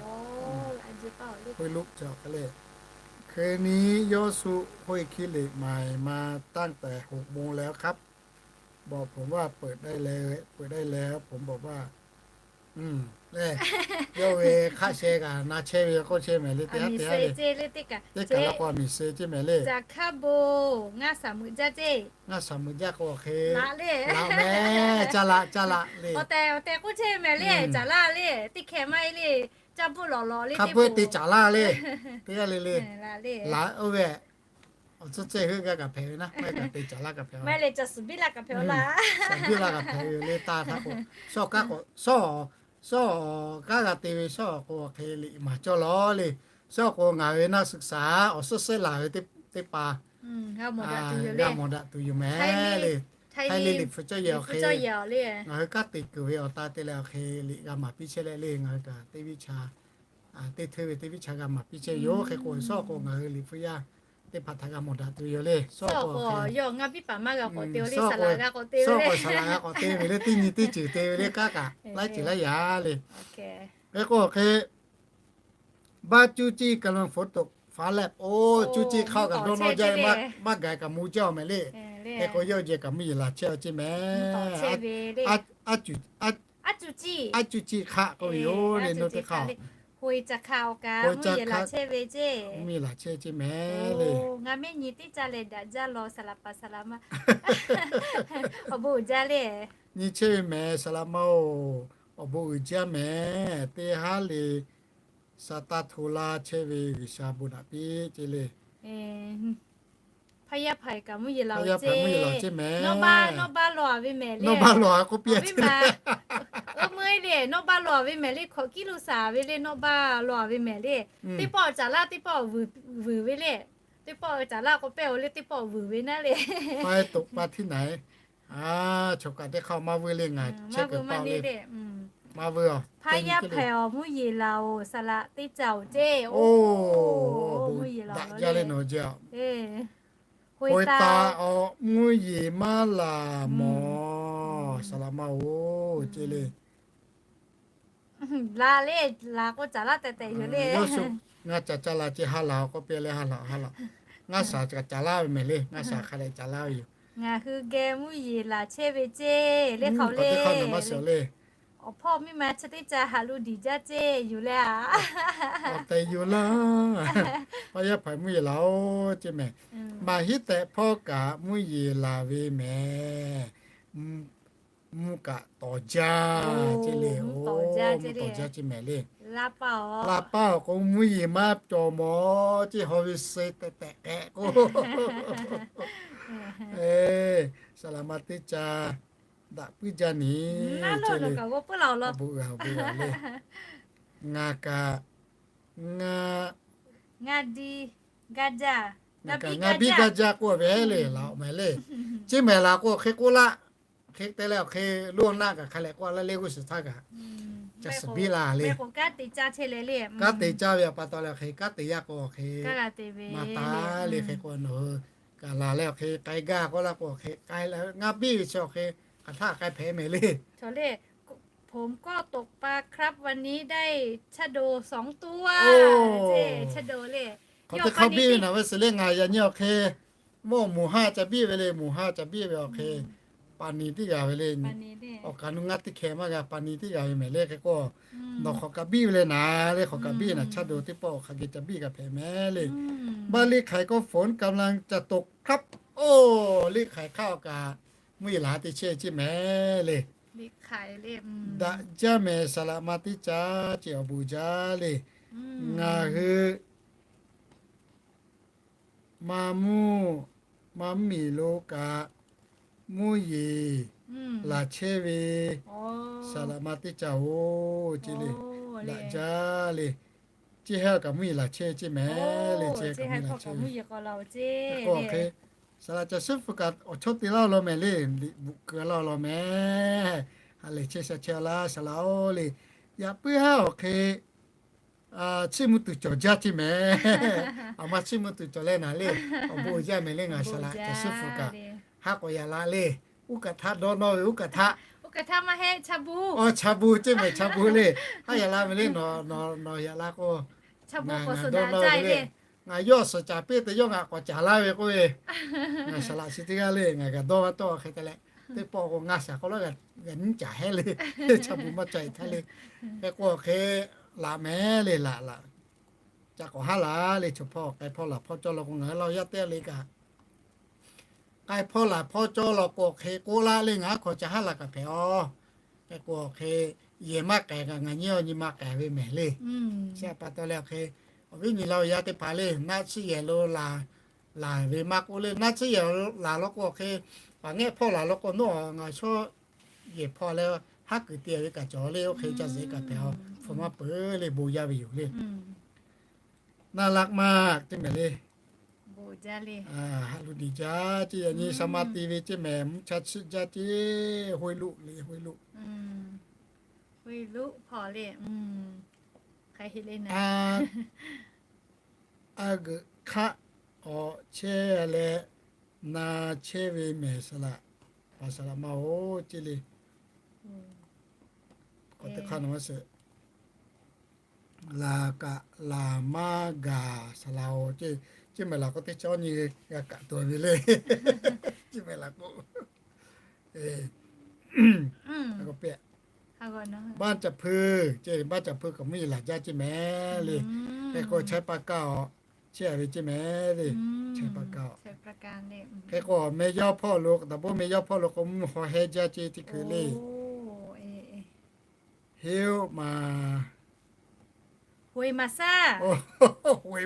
Heuˬ loˆ cawˬ hk'e le. คืนนี้ยอสุห้วยขี้เหล็กใหม่มาตั้งแต่หกโมงแล้วครับ บอกผมว่าเปิดได้เลย เปิดได้แล้ว ผมบอกว่า le, yawˇ ve hk'aˆ sheh kaꞈ na chehˇ ve k'oˆ chehˇ mehˍ le. Teˇ haˉ teˇ haˉ le, teˇ kaꞈ la k'o miˬ se ceˇ mehˍ le. Caˬ hkaˇ bon ngaˇ shaˍ meuꞈ jaˇ ceˇ. Ngaˇ shaˍ meuꞈ jaˇ k'o hk'e, laꞈ le, laꞈ mehˍ, caˇ laꞈ, caˇ laꞈ le. Awˬ tehˬ awˬ tehˬ k'oˆ chehˇ mehˍ le, caˍ laˇ le, teˇ hkeh maˇ heˆ le, caˇ bvuhˆ lawˬ lawˬ le, hk'a peu-eˬ te caˍ laˇ le, teˇ g'aˇ le le, laꞈ oˇ ve awˬ tcuhˇ cehˇ heuˆ gaˇ kaꞈ hpehꞈ ve naˉ, maˇ heˆ kaꞈ te caˍ laˇ kaꞈ hpehꞈ ve, maˇ heˆ leh caˬ suhˍ biˇ laˇ kaꞈ hpehꞈ laˇ, suhˍ biˇ laˇ kaꞈ hpehꞈ ve le. Taˇ htaˇ k'o, shawˇ kaˉ k'o, shawˇ, shawˇ kaˉ g'a te ve shawˇ k'o hk'e liꞈ maˍ cawˇ lawˬ le. Shawˇ k'o ngaˬ ve naˆ suhˍ shaˍ awˬ suhˉ suhˉ laˬ ve teˇ pa g'a mawˬ daꞈ tuˬ yoˬ mehˍ le. Htaiˇ le, Liꞈ hpu cawˇ yehˬ awˬ hk'e, ngaˬ hui kanˉ te kuiˬ ve awˬ ta te leh awˬ hk'e liꞈ g'a maˍ piˇ chehˇ leh le, ngaˬ hui kaꞈ teˇ viˉ chaw, teˇ hteuˇ ve teˇ viˉ chaw g'a maˍ piˇ chehˇ ve yoˬ. Hk'e k'o, shawˉ k'o ngaˬ hui Liꞈ hpu yaˇ teˇ hpaˍ htaꞈ g'a mawˬ daꞈ tuˬ yoˬ le. Shawˉ k'o, shawˉ k'o saˍ laꞈ g'a k'awꞈ te ve le, teˇ nyi teˇ ceuˬ te ve le, kanˉ kaꞈ laiˉ ceuˬ laiˉ yaꞈ le. Hk'e k'o hk'e, บ้านจุจิ กำลังฝนตกฟ้าแลบ oˇ, จุจิ hk'aˆ kaꞈ dawˇ nawˇ jaˇ ve, maˇ gaˬ kaꞈ mvuh jaˇ-oˬ mehˍ le. Hk'e k'o, yawˇ jehˬ kaꞈ mvuhˇ yeˬ laˬ chehˇ-a ceˇ mehˍ. บ้านจุจิ hk'aˆ k'oˆ ve yoˬ le, บ้านจุจิ hk'aˆ, mvuhˇ yeˬ laˬ chehˇ ceˇ mehˍ le. Ngaˬ mehˆ nyi teˇ caˇ leh daꞈ jaˇ law saˍ laꞈ paˍ saˍ laꞈ ma, awˬ bon uiˍ jaˇ le. Nyi chehˇ ve mehˍ saˍ laꞈ ma-oˬ, awˬ bon uiˍ jaˇ mehˍ. Teˇ haˉ le, sa taˇ hto laˇ chehˇ ve G'uiˬsha bon naꞈ piˇ ceˇ le. Hpaˇ yaˇ hpaˍ kaꞈ mvuhˇ yeˬ laˬ-oˬ ceˇ mehˍ. Nawˇ baˆ, nawˇ baˆ law-a ve mehˍ le. Nawˇ baˆ law-a k'oˆ piˇ-a ceˇ. Oˇ meuˇ le, nawˇ baˆ law-a ve mehˍ le, hkawꞈ kiˉ lo saˍ ve le, nawˇ baˆ law-a ve mehˍ le. Teˇ pawˆ caˍ laˇ, teˇ pawˆ vuiˬ ve le. Teˇ pawˆ caˍ laˇ k'o pehˇ-oˬ le, teˇ pawˆ vuiˬ ve naˉ le. Hpaˇ toꞈ pa htiˇ naˍ, a, chaw kaꞈ teˇ hk'aˇ maˇ vuiˇ le, ngaˬ chehˇ kuiˬ paˇ le. Maˇ vuiˇ-a. Hpaˇ yaˇ hpaˍ awˬ mvuhˇ yeˬ laˬ-oˬ, saˍ laꞈ teˇ caˇ-oˬ ceˇ. Oˇ, daꞈ jaˇ le nawˬ jehˬ-a. Hoꞈ e taˍ awˬ mvuhˇ yeˬ maˇ laˬ mawˬ, saˍ laꞈ ma-oˬ ceˇ le. Laˬ le, laˬ k'o caˍ laˇ tehꞈ tehꞈ yoˬ le. Yawˇ shu ngaˬ caˍ caˇ la ceˇ, ha laˬ k'oˆ piˇ le, ha laˬ, ha laˬ. Ngaˬ shaˍ kaꞈ caˍ laˇ ve mehˍ le, ngaˬ shaˍ hk'a dehꞈ caˍ laˇ ve yoˬ. Ngaˬ hui geh mvuhˇ yeˬ laˬ chehˇ ve ceˇ le, hk'aw le. Awˬ hpawˇ miˇ ma chi teˇ caˇ haꞈ lo diˬ jaˇ ceˇ yoˬ le. Awˬ tehˬ yoˬ laˇ. Hpaˇ yaˇ hpaˍ mvuhˇ yeˬ laˬ-oˬ ceˇ mehˍ. Maˍ hiˉ tehꞈ hpawˇ kaꞈ mvuhˇ yeˬ laˬ ve mehˍ. Mvuhˇ kaꞈ tawˍ jaˇ ceˇ le, mvuhˇ tawˍ jaˇ ceˇ mehˍ le. Laˇ paˇ awˬ k'o mvuhˇ yeˬ maˇ cawˬ mawˬ ceˇ, haw ve suh tehꞈ tehꞈ k'ehꞈ k'o, saˍ laꞈ ma teˇ caˇ daꞈ puiˉ jaˇ nyi ceˇ le. Ngaˬ kaꞈ, ngaˬ, ngaˬ biˇ gaˇ jaˇ k'oˆ ve le, laˬ-oˬ mehˍ le. Ceˇ mehˍ laˬ k'o hk'e k'oˆ laˇ. Hk'e te leh awˬ hk'e loˇ naˆ kaꞈ hk'a leh k'oˆ laˇ le, g'uˇ suhˍ htaˇ kaꞈ ca suhˍ biˇ la le. Kanˉ te caˇ ve awˬ pa taw leh hk'e kanˉ te yaˇ k'o hk'e maˇ taˍ le. Hk'e k'o nawˬ hui kaꞈ laˬ leh awˬ hk'e k'ai gaˇ k'oˆ laˇ k'o hk'e k'ai leh ngaˬ biˇ ve chi awˬ hk'e hk'aˬ htaˇ k'ai hpehꞈ mehˍ le. ผมก็ตกปลาครับ วันนี้ได้ชะโดสองตัว Hk'aˬ te hk'a biˇ ve naˍ ve suhˍ le, ngaˬ yaꞈ nyi awˬ hk'e mawˇ moˬ haˇ ca biˇ ve le, moˬ haˇ ca biˇ ve awˬ hk'e pa ni teˇ g'aˇ ve le. Awˬ kaꞈ nu ngaˇ teˇ hkeh maˇ g'a, pa ni teˇ g'aˇ ve mehˍ le. Hk'e k'o nawˬ hk'aˬ kaꞈ biˇ ve le naˍ le, hk'aˬ kaꞈ biˇ ve naˍ, chaˇ do teˇ pawˆ hk'aˬ geh ca biˇ g'a hpehꞈ mehˍ le. Baˆ liˇ hk'aiˍ k'o ฝนกำลังจะตกครับ Oˇ, liˇ hk'aiˍ hk'aˇ awˬ kaꞈ mvuhˇ yeˬ laˬ te chehˇ ceˇ mehˍ le. Daꞈ jaˇ mehˍ, saˍ laꞈ ma teˇ caˇ ceˇ, awˬ bon jaˇ le. Ngaˬ hui ma mvuhˇ, ma mvuhˇmiˬ lo kaꞈ mvuhˇ yeˬ laˬ chehˇ ve saˍ laꞈ ma teˇ caˇ-oˬ ceˇ le. Daꞈ jaˇ le. Ceˇ hehˉ kaꞈ mvuhˇ yeˬ laˬ chehˇ ceˇ mehˍ le. Ceˇ hehˉ kaꞈ mvuhˇ yeˬ laˬ chehˇ ceˇ. K'o hk'e, saˍ laꞈ caˬ suhˉ hpu kaꞈ awˬ chawˇ te laˇ law mehˍ le. Liꞈ bvuhꞈ keu laˇ law mehˍ. Ha lehˬ chehˇ sha chehˇ laˇ saˍ laꞈ-oˬ le. Yaꞈ puiˉ haˉ awˬ hk'e chiˇ mvuh tuˬ cawˬ jaˇ ceˇ mehˍ. Aˬ ma chiˇ mvuh tuˬ cawˬ leh naˍ le. Awˬ bon jaˇ mehˍ le, ngaˬ saˍ laꞈ caˬ suhˉ hpu kaꞈ haˉ k'awꞈ yaꞈ la le. Uˉ kaꞈ htaˇ dawˇ nawˇ ve, uˉ kaꞈ htaˇ, uˉ kaꞈ htaˇ maˇ heˆ, chaˇ bu. Aˬ, chaˇ bu ceˇ mehˍ, chaˇ bu le. Haˉ yaꞈ la ve le, nawˬ, nawˬ yaꞈ la k'o, ngaˬ dawˇ nawˇ ve le. Ngaˬ yawˇ suhˍ caˍ piˇ te yawˇ ngaˬ k'awꞈ caˍ laˇ ve k'oˆ ve, ngaˬ saˍ laꞈ chi teˇ g'aˇ le, ngaˬ g'a dawˇ maˇ tawˆ hk'e te leh, teˇ pawˆ k'o ngaˇ shaˍ k'awꞈ laˇ g'a nyiˉ caˍ hehˉ le. Chaˇ bu maˇ ca-e htaˇ le. Hk'e k'o hk'e laꞈ mehˍ le, laꞈ laꞈ ca k'awꞈ haˉ laˬ le. Chaw hpawˇ k'ai hpawˇ laˬ hpawˇ cawˇ law k'o, ngaˬ hui Laˇ huˍ yaˇ teˇ g'aˇ le kaꞈ k'ai hpawˇ laˬ hpawˇ cawˇ law k'o hk'e k'oˆ laˇ le, ngaˬ aˉ hkaw ca haˉ laˬ kaꞈ hpehꞈ-aˬ. Hk'e k'o hk'e yehˬ maˇ k'ehˬ kaꞈ ngaˬ nyi awˬ nyi ma k'ehˬ ve mehˍ le. Chi pa taw leh hk'e, awˬ viˉ nyi Laˇ huˍ yaˇ teˇ hpaˍ le, naˆ tsuhˇ yehˬ lo laˬ ve maˇ k'oˆ le, naˆ tsuhˇ yehˬ laˬ law k'o hk'e, paˍ ngehˆ hpawˇ laˬ law k'o, nawˬ ngaˬ shawˉ yehˬ hpawˇ leh haˉ kuiˬ te ve kaꞈ cawˬ le. Oˇ hk'e ca zeꞈ kaꞈ hpehꞈ-aˬ. Hpu maˇ peuˬ le, bon yaˇ ve yoˬ le. Naˍ laꞈ ma teˇ mehˍ le. Haꞈ lo diˬ jaˇ ceˇ, yaꞈ nyi sha ma te ve ceˇ mehˍ, mvuhˇ cha chiˆ jaˇ ceˇ, hoˆ lo le, hoˆ lo. A g'euꞈ hk'aˆ awˬ chehˇ leh na chehˇ ve mehˍ saˍ laꞈ, paˍ saˍ laꞈ ma-oˬ ceˇ le. K'awꞈ teˇ hk'aˇ na ma sheˍ. Laˬ kaꞈ laˬ maˇ gaˬ saˍ laꞈ-oˬ ceˇ, ceˇ mehˍ laˬ k'o teˇ chaw nyi g'a kaꞈ tuˬ ve le. Ceˇ mehˍ laˬ k'o, baˆ caˍ hpui, ceˇ baˆ caˍ hpui kaꞈ mvuhˇ yeˬ laˬ jaˇ ceˇ mehˍ le. Hk'e k'o chaiˇ pa kaˇ-oˬ, chehˇ a ve ceˇ mehˍ le. Chaiˇ pa kaˇ-oˬ. Hk'e k'o mehˇ yawˇ hpawˇ lo, taˍ boˆ mehˇ yawˇ hpawˇ lo k'o mvuhˇ haw hehˇ jaˇ ceˇ teˇ hkui le. Heˍ-oˆ ma, hoꞈ e maˍ shaˇ, hoꞈ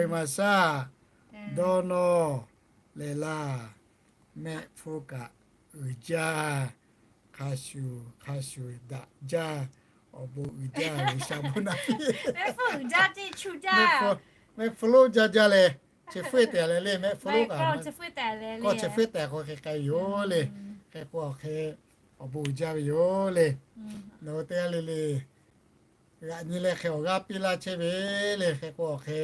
e maˍ shaˇ, dawˇ nawˇ leh laˇ, mehˆ hpfuhˇ kaꞈ uiˍ jaˇ, hk'a shuˍ hk'a shuˍ daꞈ jaˇ, awˬ bon uiˍ jaˇ, G'uiˬsha bon naꞈ piˇ. Mehˆ hpfuhˇ loˆ jaˇ jaˇ leh, chi hpfuhˇ tehꞈ leh le, mehˆ hpfuhˇ loˆ kaꞈ, k'awˇ chi hpfuhˇ tehꞈ k'o hk'e k'ai yoˬ le. Hk'e k'o awˬ hk'e awˬ bon uiˍ jaˇ ve yoˬ le. Nawˬ hui teˇ g'aˇ le le g'aꞈ nyi leh hk'e awˬ g'aˇ piˇ laˇ chehˇ ve le. Hk'e k'o awˬ hk'e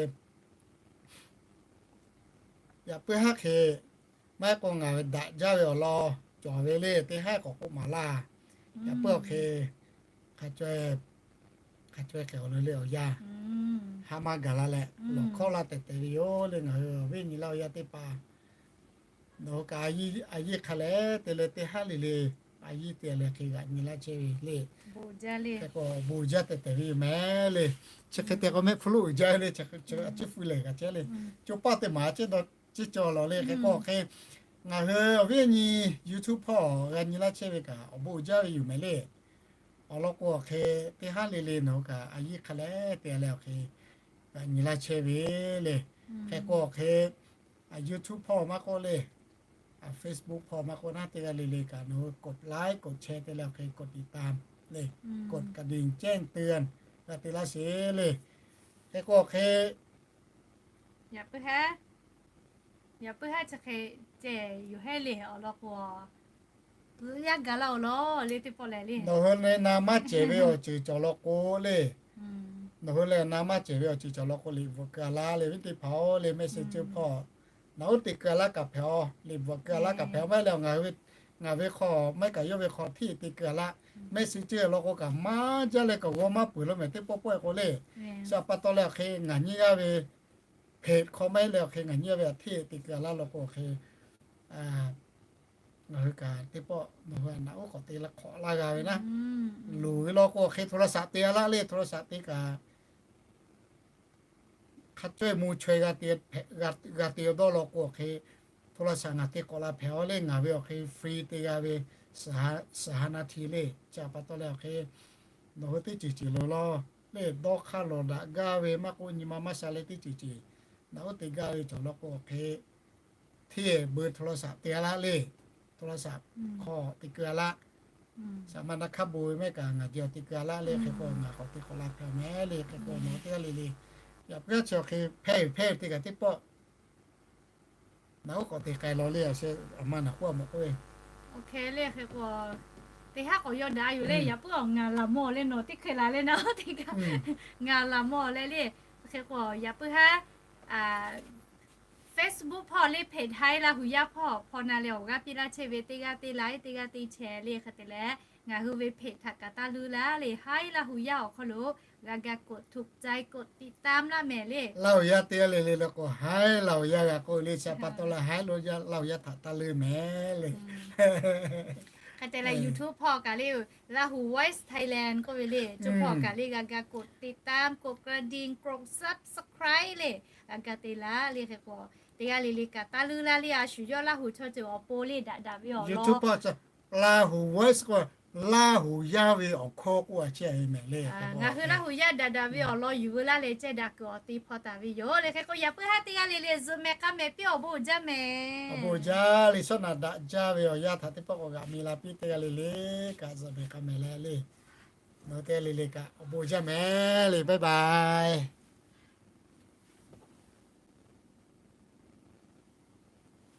yaꞈ puiˉ haˉ hk'e maˇ heˆ k'o ngaˬ ve daꞈ jaˇ ve awˬ lawn cawˬ ve le. Teˇ haˉ k'awꞈ k'oˆ maˍ laˇ. Yaꞈ puiˉ awˬ hk'e hk'a hk'a caweh k'ehˬ awˬ le le awˬ yanˇ, ha maˇ gaˬ la leh lawˬ hkawˇ laˇ tehˬ tehˬ ve yoˬ le. Ngaˬ hui awˬ viˉ nyi laˇ awˬ yanˇ teˇ hpaˍ, nawˬ hui kaꞈ a yiˇ hk'a leh te leh teˇ haˉ le le a yiˇ te leh hk'e g'aꞈ nyi laˇ chehˇ ve le. Hk'e k'o awˬ bon jaˇ tehˬ tehˬ ve yoˬ mehˍ le. Chi hk'e te k'o mehˆ hpfuhˇ loˆ uiˍ jaˇ le. Chi hk'e chi hk'e a ciˉ hpfuhˇ lehˬ kaꞈ chehˇ le. Co paˆ te maˍ a ciˉ dawˇ ciˉ cawˬ lawˬ le. Hk'e k'o awˬ hk'e ngaˬ hui awˬ viˉ nyi YouTube hpawˇ g'a nyi laˇ chehˇ ve kaꞈ awˬ bon uiˍ jaˇ ve yoˬ mehˍ le. Awˬ lawn k'o awˬ hk'e teˇ haˉ le le nawˬ hui kaꞈ a yiˇ hk'a leh te leh awˬ hk'e g'aꞈ nyi laˇ chehˇ ve le. Hk'e k'o awˬ hk'e YouTube hpawˇ maˇ k'oˆ le, Facebook hpawˇ maˇ k'oˆ naˉ, teˇ g'aˇ le le kaꞈ nawˬ hui กดไลค์ กดแชร์ te leh awˬ hk'e กดติดตาม le, กดกระดิ่งแจ้งเตือน g'a te laˇ sheˍ le. Hk'e k'o awˬ hk'e yaꞈ puiˉ haˉ, yaꞈ puiˉ haˉ chi hk'e ceh yoˬ hehˉ le. Awˬ lawn k'o yaˇ gaˬ la awˬ lawn le teˇ pawˆ lehˬ le, nawˬ hui leh na maˇ cehˬ ve awˬ ceuˬ cawˬ law k'o le, nawˬ hui leh na maˇ cehˬ ve awˬ ceuˬ cawˬ law k'o liꞈ bvuhꞈ keu a laˇ le. Viˉ teˇ hpaˍ-oˬ le, message cawˇ hpawˇ nawˬ hui te keu a laˇ kaꞈ hpehꞈ-aw, liꞈ bvuhꞈ keu a laˇ kaꞈ hpehꞈ-aw. Maˇ heˆ leh ngaˬ hui ngaˬ ve hk'aw maˇ heˆ kaꞈ yawˇ ve hk'aw hteˇ te keu a laˇ, message cawˇ law k'o kaꞈ maˇ jaˇ leh kaꞈ g'aw maˇ peuˬ lo mehˍ teˇ pawˆ pawˆ-e k'o le. Chi pa taw leh awˬ hk'e ngaˬ nyi g'aˇ ve pehꞈ hk'aw maˇ heˆ leh awˬ hk'e ngaˬ nyi g'aˇ ve a hteˇ te keu a laˇ law k'o awˬ hk'e ngaˬ hui kaꞈ teˇ pawˆ nawˬ hui naꞈ oˉ k'awꞈ te la hk'awꞈ laˇ g'a ve naˉ. Loˍ ve law k'o awˬ hk'e โทรศัพท์ te a laˇ le, โทรศัพท์ te kaꞈ hk'a cawehˇ mvuh chaweh g'a te awˬ dawˇ law k'o awˬ hk'e โทรศัพท์ ngaˬ te k'awꞈ la hpehꞈ-aw le. Ngaˬ ve awˬ hk'e free te g'a ve สิบห้านาที le. Chi pa taw leh awˬ hk'e nawˬ hui teˇ ceuˬ ceuˬ lo law le, dawˇ hk'aˇ lawˬ daꞈ gaˇ ve maˇ k'oˆ, nyi ma maˇ sha leh teˇ ceuˬ ceuˬ naꞈ oˉ te gaˇ ve cawˬ law k'o awˬ hk'e hteˇ beu โทรศัพท์ te a laˇ le. โทรศัพท์ hk'aw te keu a laˇ. Saˍ ma na hk'aˇ bon ve maˇ heˆ kaꞈ ngaˬ jehˬ te keu a laˇ le. Hk'e k'o ngaˬ k'awꞈ te k'awꞈ la hpehꞈ mehˍ le. Hk'e k'o nawˬ teˇ g'aˇ le le yaꞈ puiˉ haˉ chi awˬ hk'e hpehˇ ve hpehˇ ve te kaꞈ teˇ pawˆ naꞈ oˉ k'awꞈ te k'ai law le. A ma naˬ k'oˆ a mawˬ k'oˆ ve, awˬ hk'e le. Hk'e k'o teˇ haˉ k'awꞈ yaw daꞈ yoˬ le. Yaꞈ puiˉ awˬ ngaˬ laˬ mawˬ leh nawˬ teˇ hk'e la leh naꞈ oˉ te kaꞈ ngaˬ laˬ mawˬ leh le. Hk'e k'o yaꞈ puiˉ haˉ Facebook hpawˇ le, เพจ Haiˉ Laˇ hu Yaˇ hpawˇ hpawˇ na leh awˬ g'aˇ piˇ laˇ chehˇ ve teˇ g'aˇ te la, teˇ g'aˇ te chehˇ le. Hk'e te leh ngaˬ hui ve เพจ htaꞈ kaꞈ taˇ leuˉ laˇ le. Haiˉ Laˇ hu Yaˇ awˬ hk'aw lo g'a ga กดถูกใจ กดติดตาม laˇ mehˍ le. Laˇ hu Yaˇ teˇ g'aˇ le le la k'o Haiˉ Laˇ hu Yaˇ g'a k'oˆ le. Chi pa taw leh Haiˉ Laˇ hu Yaˇ htaꞈ taˇ leuˉ mehˍ le. Hk'e te leh YouTube hpawˇ kaꞈ le, Laˇ hu Voice Thailand k'oˆ ve le, co hpawˇ kaꞈ le g'a ga กดติดตาม กดกระดิ่ง กด subscribe le, g'a ga te laˇ le. Hk'e k'o teˇ g'aˇ le le kaꞈ taˇ leuˉ laˇ le. A shu yawˇ Laˇ hu chaw ceuˬ awˬ pon le daꞈ daꞈ ve awˬ lawn, Laˇ hu Voice k'o Laˇ hu Yaˇ ve awˬ hkawˇ k'oˆ a chehˇ ve mehˍ le. Ngaˬ hui Laˇ hu Yaˇ daꞈ daꞈ ve awˬ lawn yuˬ veu laˇ leh ceh daꞈ kuiˬ awˬ te hpaw taˍ ve yoˬ le. Hk'e k'o yaꞈ puiˉ haˉ teˇ g'aˇ le le zuhꞈ mehˍ k'aˇ mehˍ piˇ awˬ bon uiˍ jaˇ mehˍ. Awˬ bon uiˍ jaˇ le. Shawˉ naꞈ daꞈ jaˇ ve awˬ yanˇ htaꞈ teˇ pawˆ k'awꞈ g'aꞈ mi la piˇ teˇ g'aˇ le le kaꞈ zuhꞈ mehˍ k'aˇ mehˍ leh le. Nawˬ teˇ g'aˇ le le kaꞈ awˬ bon uiˍ jaˇ mehˍ le. Bye bye.